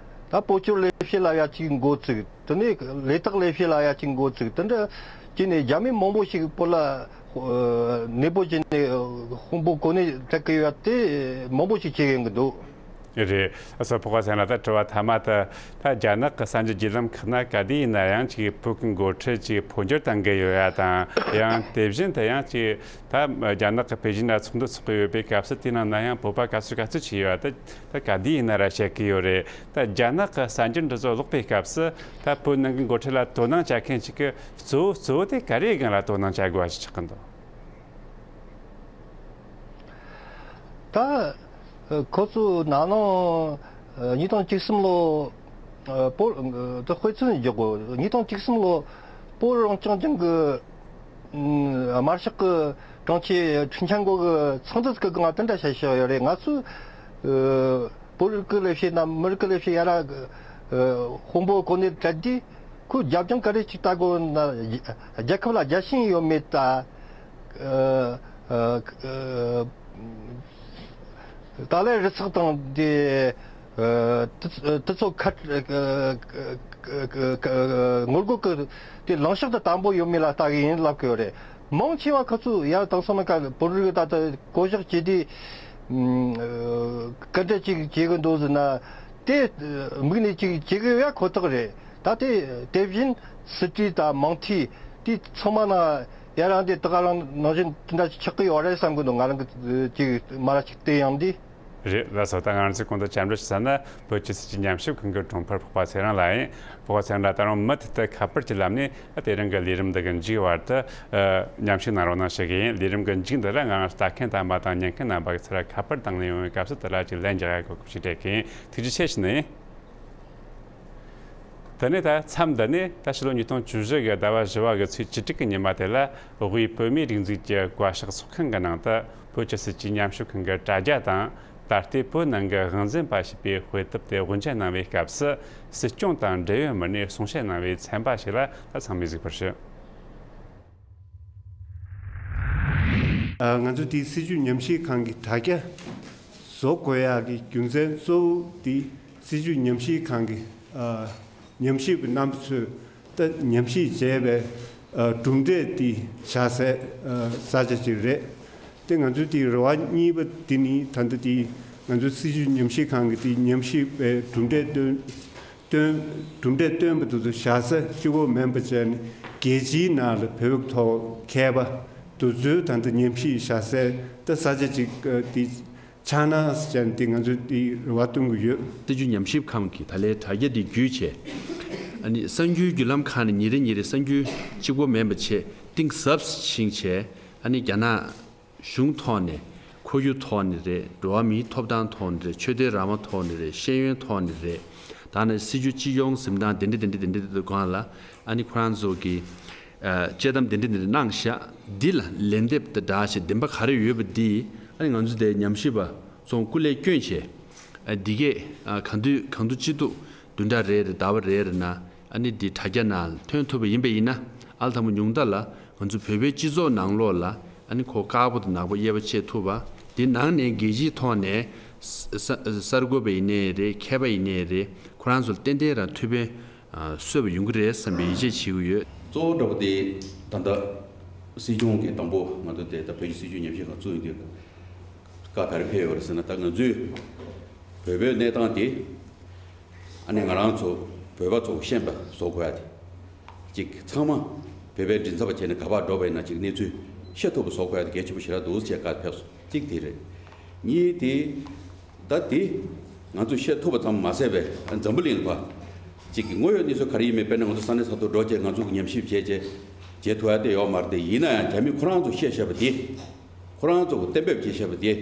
ད་བོད་སྐྱོར་ལས་བྱེད་ལ་ཡ་གཅིག་འགོ་བཙུགས། དེ་ནས་ལས་རྟགས་ལས་བྱེད་ལ་ཡ་གཅིག་འགོ་བཙུགས། དེ་འདྲ་བྱས་ནས་རྒྱ་མི་མང་པོ་ཞིག་བོད་ལ་ཨ་གནས་སྤོ་བྱས་ནས་དཔོན་པོ་གོ་གནས་སྤྲད་ཀྱི་ཡོད་དེ་མང་པོ་ཞིག་བྱེད་ཡོང་གི་འདུག་རེད། ཨ་སོ་ཕོ་ཁ་ཟེར་ན་ད་དྲི་བ་ཐ་མ་དེ། ད་རྒྱ་ནག་གི་གསར་འགྱུར་བརྒྱུད་ལམ་ཁག་ན་ག་དུས་ཡིན་ན་ཡང་ཅིག་བོད་ཀྱི་འགོ་ཁྲིད་ཅིག་འཕོ་འགྱུར་བཏང་གི་ཡོད་ཡ་དང་། ཡང་དེ་བཞིན་དུ་ཡང་ཅིག་ད་རྒྱ་ནག་གི་པེ་ཅིན་ལ་ཚོགས་འདུ་ཚོགས་ཀྱི་ཡོད་པའི་སྐབས་སུ་དེའི་ནང་ན་ཡང་བོད་པ་ག་ཚོད་ག་ཚོད་ཅིག་ཡོད་ཡ་དེ་ད་ག་དུས་ཡིན་ན་ར་བཤད་ཀྱི་ཡོད་རེད། ད་རྒྱ་ནག་གི་གསར་འགྱུར་འདི་ཚོ་ཀློག་པའི་སྐབས་སུ་ད་བོད་ནང་གི་འགོ་ཁྲིད་ལ་དོ་སྣང་བྱ་མཁན་ཅིག་གི་གཙོ་བོ་གཙོ་བོ་དེ་ག་རེའི་སྒང་ལ་དོ་སྣང་བྱ་དགོས་པ་ཞིག་ཆགས་ཀྱི་འདུག་ད་ཁོ་ཚོ་ན་ནིང་ཉིས་སྟོང་བཅུ་གསུམ་ལོ་བོད་དཔེ་མཚོན་འཇོག་དགོས། ཉིས་སྟོང་བཅུ་གསུམ་ལོ་བོད་རང་སྐྱོང་ལྗོངས་ཀྱི་དམར་ཤོག་གི་དྲུང་ཆེ་ཁྲིན་ཆན་གོ་གི་ཚོགས་འདུ་གི་སྒང་དེ་འདྲ་བཤད་བཞག་ཡོད་རེད། ང་ཚོས་བོད་རིགས་ཀྱི་ལས་བྱེད་དང་མི་རིགས་ཀྱི་ལས་བྱེད་ཡ་ར་དཔོན་པོ་གོ་གནས་སྤྲད་དུས་ཁོས་རྒྱབ་ལྗོངས་ག་རེ་ཅིག་ལྟ་དགོས་ན། རྒྱལ་ཁབ་ལ་རྒྱལ་ཞེན་ཡོད་མེད་ད། ཨ་ཨ་ཏཱ་ལའི་རུ་ཚོགས་དང་དེ་ཨ་དེ་དེ་ཚོ་ཁ་ངོ་རྒོལ་གི་དེ་ལངས་ཕྱོགས་དེ་དམ་པོ་ཡོད་མེད་ལ་ལྟ་གི་ཡིན་ལབ་གི་ཡོད་རེད། མང་ཆེ་བ་ཁོ་ཚོ་ཡར་དེང་སང་ན་ཀ་བོད་རིགས་ད་ལྟ་བསྐོ་གཞག་བྱས་དུས་ཨ་ག་འདྲ་ཅིག་བྱེད་གི་འདུག་ཟེར་ན། དེ་དམིགས་ནས་ཅིག་བྱེད་དགོས་ཡ་ཁོ་ཐག་རེད། ད་དེ་དེ་བཞིན་སྲིད་གྲོས་དང་མང་ཐོས་དེ་ཚང་མ་ན་ཡ་རང་དེ་དེ་ག་རང་ནང་བཞིན་དེ་འདྲ་ཆགས་ཀྱི་ཡོད་རེད་བསམ་གི་འདུག་ང་རང་གི་ཅིག་མ་ར་ཅིག་བལྟས་ཡང་དེ། རེད་ལགས་སོ། ད་ང་རང་ཚོས་གོང་དུ་བཅར་འདྲི་ཞུ་ས་ན་བོད་ཀྱི་སྲིད་བྱུས་ཉམས་ཞིབ་ཁང་གི་དྲུང་འཕར་འཕགས་པ་ཚེ་རིང་ལགས་ཡིན། འཕགས་པ་ཚེ་རིང་ལགས་ད་རུང་མུ་མཐུད་དུ་ཁ་པར་གྱི་ལམ་ནས་དེ་རིང་གི་ལས་རིམ་འདི་གི་མཇུག་བར་དུ་མཉམ་ཞུགས་གནང་རོགས་གནང་ཞུ་གི་ཡིན། ལས་རིམ་གྱི་མཇུག་འདི་ལ་ང་རང་ཚོ་ལྟ་མཁན་དང་མ་དང་ཉན་མཁན་རྣམ་པ་གི་ཚུར་ཁ་པར་དང་ལེན་ཡོང་བའི་སྐབས་སུ་དེ་ལ་ཅིག་ལན་རྒྱག་ཡ་དགོས་སྐོར་ཞིག་སྤྲད་གི་ཡིན། ཐུགས་རྗེ་ཆེ་ཞུ་ནི་ཡིན། དེ་ནས་ད་མཚམས་འདི་ནས་ད་ཕྱི་ལོ་ཉིས་སྟོང་བཅུ་བཞི་གི་ཟླ་བ་བཞི་བ་གི་ཚེས་བཅུ་དྲུག་གི་ཉི་མ་དེ་ལ་དབུས་བོད་མིའི་སྒྲིག་འཛུགས་ཀྱི་བཀའ་ཤག་ཚོགས་ཁང་གི་ནང་དུ་བོད་ཀྱི་སྲིད་བྱུས་ཉམས་ཞིབ་ཁང་གི་དྲ་རྒྱ་དང་། ད་ལྟའི་བོད་ནང་གི་དབང་འཛིན་པ་ཞེས་པའི་དཔེ་དེབ་དེ་དབུ་འབྱེད་གནང་བའི་སྐབས་སུ་སྲིད་སྐྱོང་དང་འབྲེལ་ཡོད་མི་སྣས་གསུང་བཤད་གནང་བའི་ཚན་པ་ཞིག་ལ་ད་ཚང་མས་གཟིགས་པར་ཞུ། ང་ཚོ་དེའི་སྲིད་བྱུས་ཉམས་ཞིབ་ཁང་གི་དྲ་རྒྱ་བཟོ་དགོས་ཡག་གི་རྒྱུ་མཚན་གཙོ་བོ་དེ་སྲིད་བྱུས་ཉམས་ཞིབ་ཁང་གི་ཉམས་ཞིབ་པའི་རྣམ་པ་ཚོས་ད་ཉམས་ཞིབ་བྱས་པའི་གྲུབ་འབྲས་དེ་བཞག་སའི་ས་ཆ་ཅིག་རེད། དེ་ང་ཚོའི་དེ་རེ་བ་གཉིས་པ་དེ་ནི་ད་ལྟ་དེ་ང་ཚོའི་སྲིད་བྱུས་ཉམས་ཞིབ་ཁང་གི་དེ་ཉམས་ཞིབ་པའི་གྲུབ་འབྲས་བཏོན་བཏོན་གྲུབ་འབྲས་བཏོན་པ་དེ་ཚོ་བཞག་ས་གཅིག་པོ་མིན་པ་བྱས་ནས་རྒྱལ་སྤྱིའི་ནང་ལ་བོད་ཐོག་མཁས་པ་དེ་ཚོའི་ད་ལྟ་ཉམས་ཞིབ་བཞག་སའི་ད་ས་ཆ་ཅིག་དེ་ཆགས་ན་ཟེར་ནས་དེ་ང་ཚོས་དེ་རེ་བ་གཏོང་གི་ཡོད། སྲིད་བྱུས་ཉམས་ཞིབ་ཁང་གི་ད་ལྟའི་དྲ་རྒྱ་འདི་བརྒྱུད་བྱས། ཨ་ནི་གསར་འགྱུར་བརྒྱུད་ལམ་ཁག་ནས་ཉིན་རེ་ཉིན་རེ་གསར་འགྱུར་གཅིག་པོ་མིན་པ་བྱས་གཏིང་ཟབ་ཕྱིན་བྱས། ཨ་ནི་རྒྱ་ནག་གཞུང་ཐོག་ནས་ཁོར་ཡུག་ཐོག་ནས་རེད། འགྲོ་བ་མིའི་ཐོབ་ཐང་ཐོག་ནས་རེད། ཆོས་དད་རང་དབང་ཐོག་ནས་རེད། ཤེས་ཡོན་ཐོག་ནས་རེད། ད་ནི་སྲིད་བྱུས་སྤྱི་ཡོངས་འཛིན་སྟངས་དེ་འདྲ་དེ་འདྲ་དེ་འདྲ་དེ་སྒང་ལ་ཨ་ནི་ཁོ་རང་ཚོ་གི་དཔྱད་གཏམ་དེ་འདྲ་དེ་འདྲ་གནང་ཤག་འདི་ལ་ལན་འདེབས་དང་སྦྲགས་བྱས་བདེན་པ་ག་རེ་ཡོད་པ་འདི་ཨ་ནི་ང་ཚོ་དེ་ཉམས་ཞིབ་པ་ཚོ་སྐུ་ལས་བསྐྱོན་བྱས། འདི་གས་གང་དུས་གང་དུ་ཅི་ཐུབ་བདུན་ཕྲག་རེ་རེ་ཟླ་བ་རེ་རེ་ན་ཨ་ནི་འདི་དྲ་རྒྱ་ནང་ཐོན་ཐུབ་པ་ཡིན་པ་ཡིན་ན་ཨ་ལ་དང་པོ་ཉུང་མཐའ་ལ་ང་ཚོ་བོད་པའི་སྤྱི་ཚོགས་ནང་ལོགས་ལ་ཨ་ནི་ཁོ་དཀར་པོ་དང་ནག་པོ་དབྱེ་བ་ཕྱེ་ཐུབ་པ། དེ་ནང་ནས་རྒྱལ་སྤྱིའི་ཐོག་ནས་ས་ས་གསར་འགོད་པ་ཡིན་ནའི་རེད། མཁས་པ་ཡིན་ནའི་རེད། ཁོ་རང་ཚོར་ཏན་ཏན་རང་ཐུགས་ཕན་གསོས་པ་ཡོང་གི་རེད་བསམ་པའི་ཡིད་ཆེས་བྱེད་ཀྱི་ཡོད། གཙོ་བོ་འདྲ་པོ་དེ་ད་ལྟ་སྲིད་སྐྱོང་གིས་དང་པོ་ང་ཚོ་དེ་ད་བོད་ཀྱི་སྲིད་བྱུས་ཉམས་ཞིབ་ཁང་བཙུགས་ཡོང་དུས་བཀའ་ག་རེ་ཕེབས་ཡོད་རེད་ཟེར་ན། ད་ང་ཚོས་བོད་པའི་གནས་སྟངས་དེ། ཨ་ནི་ང་རང་ཚོ་བོད་པ་ཚོ་ཤེས་པ་བཟོ་དགོས་ཡ་དེ། གཅིག་ཚང་མ་བོད་པའི་མགྲིན་ཚབ་པ་བྱས་ནས་ག་པར་འགྲོ་བ་ཡིན་ན་གཅིག་གནས་ཚུལ་ཤེས་ཐུབ་པ་བཟོ་དགོས་ཡ་དེ་གལ་ཆེན་པོ་ཞེ་དྲག་འདུག་ཅེས་བཀའ་ཕེབས་སོང་། གཅིག་དེ་རེད། གཉིས་དེ། ད་དེ་ང་ཚོས་ཤེས་ཐུབ་པ་ཙམ་མ་ཟད་པའི་འཛམ་བུ་གླིང་ལ་ཕར་གཅིག་གི་དངོས་ཡོད་གནས་ཚུལ་ག་རེ་ཡིན་མིན། དཔེར་ན་ང་ཚོ་ས་གནས་ས་ཐོག་འགྲོ་བྱས་ང་ཚོ་གི་ཉམས་ཞིབ་བྱས་བྱས་བྱེད་ཐུབ་ཡ་དེ་ཡོད་མ་རེད། དེ་ཡིན་ན་ཡང་རྒྱ་མི་ཁོ་རང་ཚོ་བཤད་བཤད་པ་དེ། ཁོ་རང་ཚོ་གི་གཏན་འབེབས་བྱས་བཤད་པ་དེ།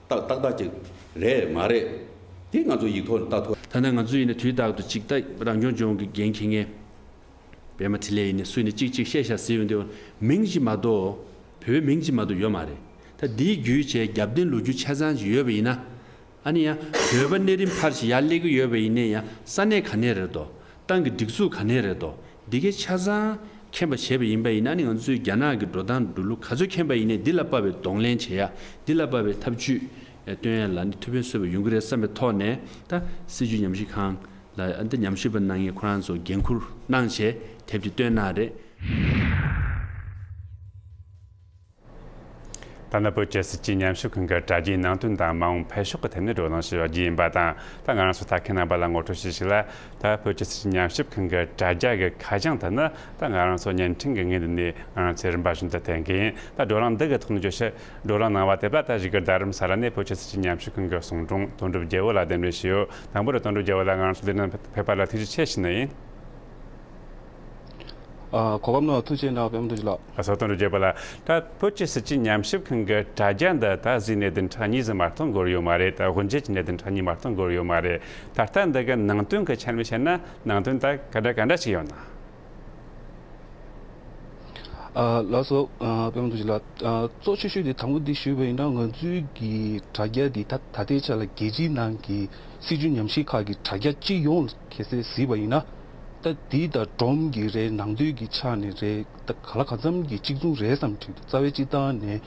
ཏག་ཏག་ཏག་ཅིག་རེད་མ་རེད། དེ་ང་ཚོ་ཡིག་ཐོག་ནས་ལྟ་ཐུབ། ད་ནང་ང་ཚོ་ཡིན་ན་དུས་རྟག་ཏུ་ཅིག་ད་རང་སྐྱོང་ལྗོངས་ཀྱི་འགན་འཁྱེར་མཁན་པད་མ་འཕྲིན་ལས་ཡིན་ན་སུ་ཡིན་ན་གཅིག་གཅིག་བཤད་བཤད་ཟེར་ཡོང་དུས་མིང་གཅིག་མ་གཏོགས་བོད་པའི་མིང་གཅིག་མ་གཏོགས་ཡོད་མ་རེད། ད་འདིའི་བརྒྱུད་བྱས་རྒྱབ་རྟེན་ལོ་རྒྱུས་ཆ་ཚང་ཅིག་ཡོད་པ་ཡིན་ན། ཨ་ནི་ཡང་བོད་པ་གནས་རིམ་ཕར་ཞིག་ཡར་སླེབས་ཀྱི་ཡོད་པ་ཡིན་ནའི་ཡང་ས་གནས་ག་ནས་རེད་དོ། ཏང་གི་སྒྲིག་འཛུགས་ག་ནས་རེད་དོ། འདི་གའི་ཆ་ཚང་མཁྱེན་པ་བྱས་པ་ཡིན་པ་ཡིན་ན་ནི་ང་ཚོས་རྒྱ་ནག་གི་འགྲོ་སྟངས་འགྲོ་ལུགས་ག་ཚོད་མཁྱེན་པ་ཡིན་ནའི་འདི་ལ་དཔག་པའི་གདོང་ལེན་བྱེད་ཡ། འདི་ལ་དཔག་པའི་ཐབས་ཇུས་སྟོན་ཡ་ལ་ནི་ཐུགས་ཕན་གསོས་པ་ཡོང་གི་རེད་བསམ་པའི་ཐོག་ནས་ད་སྲིད་བྱུས་ཉམས་ཞིབ་ཁང་ལ་འདི་ཉམས་ཞིབ་པ་གནང་མཁན་ཁོ་རང་ཚོ་འགན་འཁུར་གནང་བྱས་དེབ་དེ་བཏོན་གནང་རེད། ད་ནི་བོད་ཀྱི་སྲིད་བྱུས་ཉམས་ཞིབ་ཁང་གི་དྲ་རྒྱའི་ནང་དོན་དང་མ་འོངས་འཕེལ་ཕྱོགས་ཀྱི་ཐད་ནས་བགྲོ་གླེང་ཞུ་རྒྱུ་ཡིན་པ་དང་། ད་ང་རང་ཚོ་ལྟ་མཁན་རྣམ་པ་ལ་ངོ་སྤྲོད་ཞུ་ཞིག་ལ། ད་བོད་ཀྱི་སྲིད་བྱུས་ཉམས་ཞིབ་ཁང་གི་དྲ་རྒྱ་གི་ཁ་བྱང་དེ་ནི་ད་ང་རང་ཚོ་བརྙན་འཕྲིན་གྱི་ངོས་འདི་ནས་ང་རང་ཚོས་རིམ་པ་བཞིན་དུ་བསྟན་གྱི་ཡིན། ད་བགྲོ་གླེང་འདི་གི་ཐོག་ནས་བརྗོད་བྱ་བགྲོ་གླེང་གནང་བ་དེ་ལ་ད་བཞུགས་སྒར་རྡ་རམ་ས་ལ་ནས་བོད་ཀྱི་སྲིད་བྱུས་ཉམས་ཞིབ་ཁང་གི་གསུང་དྲུང་དོན་གྲུབ་རྒྱལ་པོ་ལགས་གདན་འདྲེན་ཞུས་ཡོད། དང་པོ་རུ་དོན་གྲུབ་རྒྱལ་པོ་ལགས་ང་རང་ཚོ་འདི་ནང་ཕེབས་པ་ལ་ཐུགས་རྗེ་ཆེ་ཞུ་ནི་ཡིན། ཨ། གོ་སྐབས་གནང་བ་ཐུགས་རྗེ་གནང་། པད་མ་རྡོ་རྗེ་ལགས། ལགས་སོ། དོན་གྲུབ་རྒྱལ་པོ་ལགས། ད་བོད་ཀྱི་སྲིད་བྱུས་ཉམས་ཞིབ་ཁང་གི་དྲ་རྒྱ་འདི་ད་གཟིགས་ནས་བདུན་ཕྲག་གཉིས་ཙམ་མ་གཏོགས་འགོར་ཡོད་མ་རེད། ད་དབུ་འབྱེད་བྱས་ནས་བདུན་ཕྲག་གཉིས་མ་གཏོགས་འགོར་ཡོད་མ་རེད། ད་ལྟ་འདི་གི་ནང་དོན་གི་ཆ་ནས་བཤད་ན་ནང་དོན་ད་ག་འདྲ་ག་འདྲ་ཞིག་ཡོད་ན། ཨ། ལགས་སོ། ཨ། པད་མ་རྡོ་རྗེ་ལགས། ཨ། གཙོ་ཆེ་ཤོས་དེ་དང་པོ་འདི་ཞུས་པ་ཡིན་ན་ང་ཚོའི་གི་དྲ་རྒྱ་འདི་ད་ད་ལྟའི་ཆ་ལ་རྒྱལ་སྤྱིའི་ནང་གི་སྲིད་བྱུས་ཉམས་ཞིབ་ཁང་གི་དྲ་རྒྱ་སྤྱི་ཡོངས་ཁ་གསལ་གཟིགས་པ་ཡིན་ན། ད་འདི་ད་སྒྲོམ་གྱི་རེད། ནང་དོན་གྱི་ཆ་ནས་རེད། ད་ག་ལ་གང་འཚམ་གྱི་གཅིག་མཚུངས་རེད་བསམ་དྲན་འདུག་རྩ་བའི་སྤྱིར་བཏང་ནས།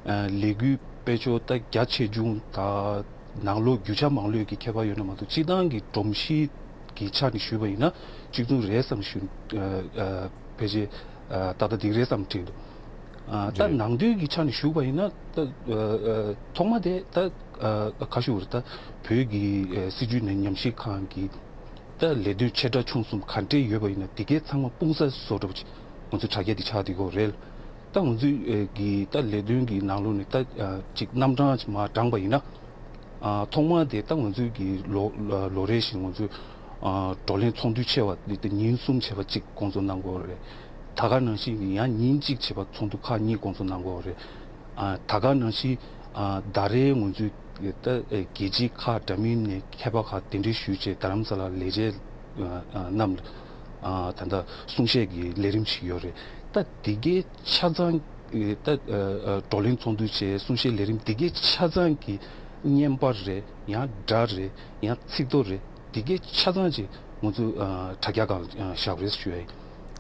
ཨ། ལས་འགུལ་སྤེལ་ཕྱོགས་ད་རྒྱ་ཆེ་ཆུང་དང་ནང་ལོགས་རྒྱུ་ཆ་མང་ལོས་ཀྱི་ཁྱད་པར་ཡོད་ན་མ་གཏོགས་སྤྱིར་བཏང་གི་སྒྲོམ་གཞི་གི་ཆ་ནས་ཞུས་པ་ཡིན་ན་གཅིག་མཚུངས་རེད་བསམ་ཞུ། ཨ། ཨ། ཕལ་ཆེར། ཨ། ཏག་ཏག་འགྲིག་རེད་བསམ་དྲན་འདུག་ཨ། ད་རེད། ནང་དོན་གྱི་ཆ་ནས་ཞུས་པ་ཡིན་ན་ད། ཨ། ཨ། ཐོག་མ་དེ་ད། ཨ་ཁ་ཤུ་རེད། ད་བོད་ཀྱི་ཨ་སྲིད་བྱུས་ནས་ཉམས་ཞིབ་ཁང་གི་ད་ལས་དོན་ཆེ་ཕྲ་ཆུང་གསུམ་ག་འདྲས་ཡོད་པ་ཡིན་ན་དེ་གའི་ཚང་མ་སྤུངས་ས་བཟོ་འདྲ་པོ་ཅིག་ང་ཚོ་དྲ་རྒྱ་འདི་ཆགས་བསྡད་ཡོད་རེད། ད་ང་ཚོའི་ཨ་གི་ད་ལས་དོན་གྱི་ནང་ལོགས་ནས་ད་ཨ་ཅིག་རྣམ་གྲངས་ཅིག་མར་བགྲངས་པ་ཡིན་ན། ཨ་ཐོག་མར་དེ་ད་ང་ཚོའི་གི་ལོ་ལོ་རེ་བཞིན་ང་ཚོས་ཨ་བགྲོ་གླེང་ཚོགས་འདུ་ཆེ་བ་འདི་ད་ཉིན་གསུམ་བྱས་པ་གཅིག་སྐོང་ཚོགས་གནང་གི་ཡོད་རེད། ད་ག་ནང་བཞིན་གྱི་ཡང་ཉིན་གཅིག་བྱས་པ་ཚོགས་འདུ་ཁག་གཉིས་སྐོང་ཚོགས་གནང་གི་ཡོད་རེད། ཨ་ད་ག་ནང་བཞིན་ཨ་ཟླ་རེའི་ང་ཚོའི་ད་ཨ་རྒྱལ་སྤྱིའི་ཁག་འདྲ་མིན་ནས་མཁས་པ་ཁག་གདན་འདྲེན་ཞུས་བྱས་རྡ་རམ་ས་ལ་ལས་བྱེད་ཨ་ཨ་རྣམས་ལ་ཨ་ད་ལྟ་གསུང་བཤད་ཀྱི་ལས་རིམ་ཞིག་ཡོད་རེད། ད་འདི་གའི་ཆ་ཚང་ཨེ་ད་ཨ་ཨ་བགྲོ་གླེང་ཚོགས་འདུ་བྱས་གསུང་བཤད་ལས་རིམ་འདི་གའི་ཆ་ཚང་གི་བརྙན་པར་རེད། ཡང་སྒྲ་རེད། ཡང་ཚིག་ཐོ་རེད། འདི་གའི་ཆ་ཚང་ཅིག་ང་ཚོ་ཨ་དྲ་རྒྱ་སྒང་ལ་ཨ་བཞག་རེད་ཞུ་ཡ་ཡིན།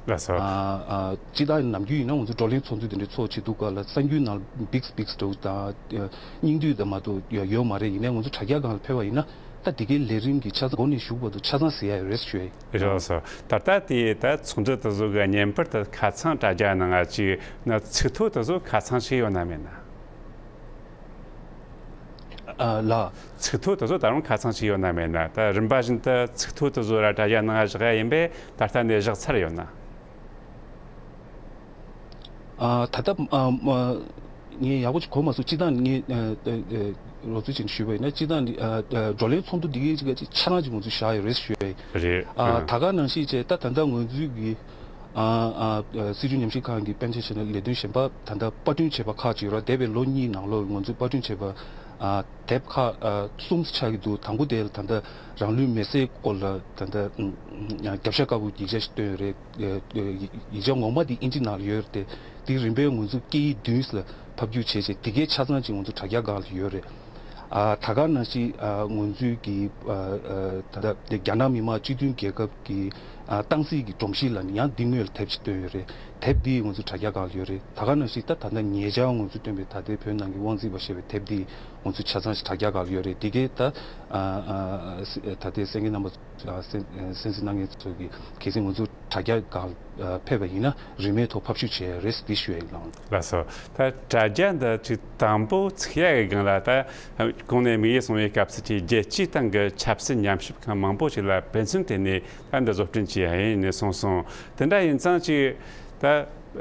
ལགས་སོ། ཨ་ཨ་སྤྱིར་བཏང་ནམ་རྒྱུན་ཡིན་ན་ང་ཚོ་བགྲོ་གླེང་ཚོགས་འདུ་དེ་འདྲ་ཚོགས་བྱེད་དུས་སྐབས་ལ་གསར་འགྱུར་ནང་ལ་བིགས་བིགས་འདྲ་བོ་དང་ཨ་སྙིང་བསྡུས་དང་མ་གཏོགས་ཡོད་ཡོད་མ་རེད། ཡིན་ནའི་ང་ཚོ་དྲ་རྒྱ་སྒང་ལ་ཕེབས་པ་ཡིན་ན་ད་འདི་གའི་ལས་རིམ་གྱི་ཆ་ཚང་འགོ་ནས་མཇུག་བར་དུ་ཆ་ཚང་གཟིགས་ཡ་ཡོད་རེད་ཞུ་ཡ་ཡིན། རེད་སོ། ད་ལྟ་དེ་ད་ཚོགས་འདུ་དེ་ཚོ་གི་བརྙན་པར་དེ་ཁ་ཚང་དྲ་རྒྱ་ནང་ཅིག་ན་ཚིག་ཐོ་དེ་ཚོ་ཁ་ཚང་ཞིག་ཡོད་ན་མེད་ན། ཨ་ལ། ཚིག་ཐོ་དེ་ཚོ་ད་རུང་ཁ་ཚང་ཞིག་ཡོད་ན་མེད་ན། ད་རིམ་པ་བཞིན་དུ་ཚིག་ཐོ་དེ་ཚོ་ར་དྲ་རྒྱ་ནང་བཞག་ཡ་ཡིན་པས་ད་ལྟ་ནས་བཞག་ཚར་ཡོད་ན། ཨ་ད་ལྟ་ཨ་མ་ངས་ཡག་པོ་ཅིག་གོ་མ་སོང་། སྤྱིར་བཏང་ངས་ཨ་ཨ་ཨ་རོབ་ཙམ་ཅིག་ཞུས་པ་ཡིན་ན་སྤྱིར་བཏང་འདི་ཨ་ཨ་བགྲོ་གླེང་ཚོགས་འདུ་འདི་གའི་ཅིག་ཅིག་ཆ་ཚང་ཅིག་ང་ཚོས་བཞག་ཡོད་རེད་ཞུས་པ་ཡིན། རེད། ཨ་ཨ་ད་ག་ནང་བཞིན་བྱས་ད་ད་ལྟ་ང་ཚོའི་གི་ཨ་ཨ་ཨ་སྲིད་བྱུས་ཉམས་ཞིབ་ཁང་གི་པཎ་ཆེན་ཞལ་ནས་ལས་དོན་གཞན་པ་ད་ལྟ་པར་སྐྲུན་བྱས་པ་ཁག་ཅིག་ཡོད་རེད། འདས་པའི་ལོ་གཉིས་ནང་ལོགས་ང་ཚོས་པར་སྐྲུན་བྱས་པ་ཨ་དེབ་ཁག་ཨ་གསུམ་ཆགས་ཀྱི་འདུག་དང་པོ་དེ་ལ་ད་ལྟ་རང་ལུས་མེར་སྲེག་སྐོར་ལ་ད་ལྟ་ཨ་རྒྱབ་ཤ་དཀར་པོ་ཡིག་ཆ་ཞིག་བཏོན་ཡོད་རེད། ཨ་ཨ་ཡིག་ཆ་ངོ་མ་དེ་ཨིན་ཇི་ནང་ལ་ཡོད་རེད་དེ། དེ་རིམ་པས་ང་ཚོ་སྐད་ཡིག་བདུན་ལ་ཕབ་སྒྱུར་བྱས་བྱས་དེ་གའི་ཆ་ཚང་ཅིག་ང་ཚོ་དྲ་རྒྱ་སྒང་ལ་ཡོད་རེད། ཨ་ད་ག་ནང་བཞིན་ཨ་ང་ཚོའི་གི་ཨ་ཨ་ད་ལྟ་རྒྱ་ནག་མི་དམངས་སྤྱི་མཐུན་རྒྱལ་ཁབ་ཀྱི་ཨ་སྟངས་འཛིན་གྱི་སྒྲོམ་གཞི་ལ་ནི་ཡང་འདི་སྔོན་ལ་དེབ་ཅིག་བཏོན་ཡོད་རེད། དེབ་འདི་ང་ཚོ་དྲ་རྒྱ་སྒང་ལ་ཡོད་རེད། ད་ག་ནང་བཞིན་ད་ད་ལྟ་ཉེ་ཆར་ང་ཚོས་བཏོན་པའི་ད་ལྟའི་བོད་ནང་གི་དབང་འཛིན་པ་ཞེས་པའི་དེབ་འདི་ང་ཚོ་ཆ་ཚང་ཞིག་དྲ་རྒྱ་སྒང་ལ་ཡོད་རེད། འདི་གའི་ད་ཨ་ཨ་ད་ལྟའི་གསན་མཁན་རྣམ་པ་ཨ་གསན་གསན་གཟིགས་གནང་མཁན་ཚོ་གིས་གལ་སྲིད་ང་ཚོ་དྲ་རྒྱ་སྒང་ཕེབས་པ་ཡིན་ན་རིན་མེད་ཐོག་ཕབ་བཤུས་བྱས་རེད་འདི་ཞུ་ཡ་ཡིན། ལགས་སོ། ད་དྲ་རྒྱ་འདི་ཅིག་དང་པོ་ཚུགས་ཡ་གི་སྒང་ལ་ད་གོང་ནས་དམིགས་ཡུལ་གསུངས་པའི་སྐབས་སུ་ཅིག་རྒྱལ་སྤྱིའི་སྟེང་གི་ཆབ་སྲིད་ཉམས་ཞིབ་ཁང་མང་པོ་ཞིག་ལ་ཕན་ཚུན་དེ་ནས་ད་འདི་བཟོ་སྐྲུན་བྱས་ཡ་ཡིན་ནས་གསུངས་སོང་། དེ་འདྲ་ཡིན་ཙང་ཅིག་ད་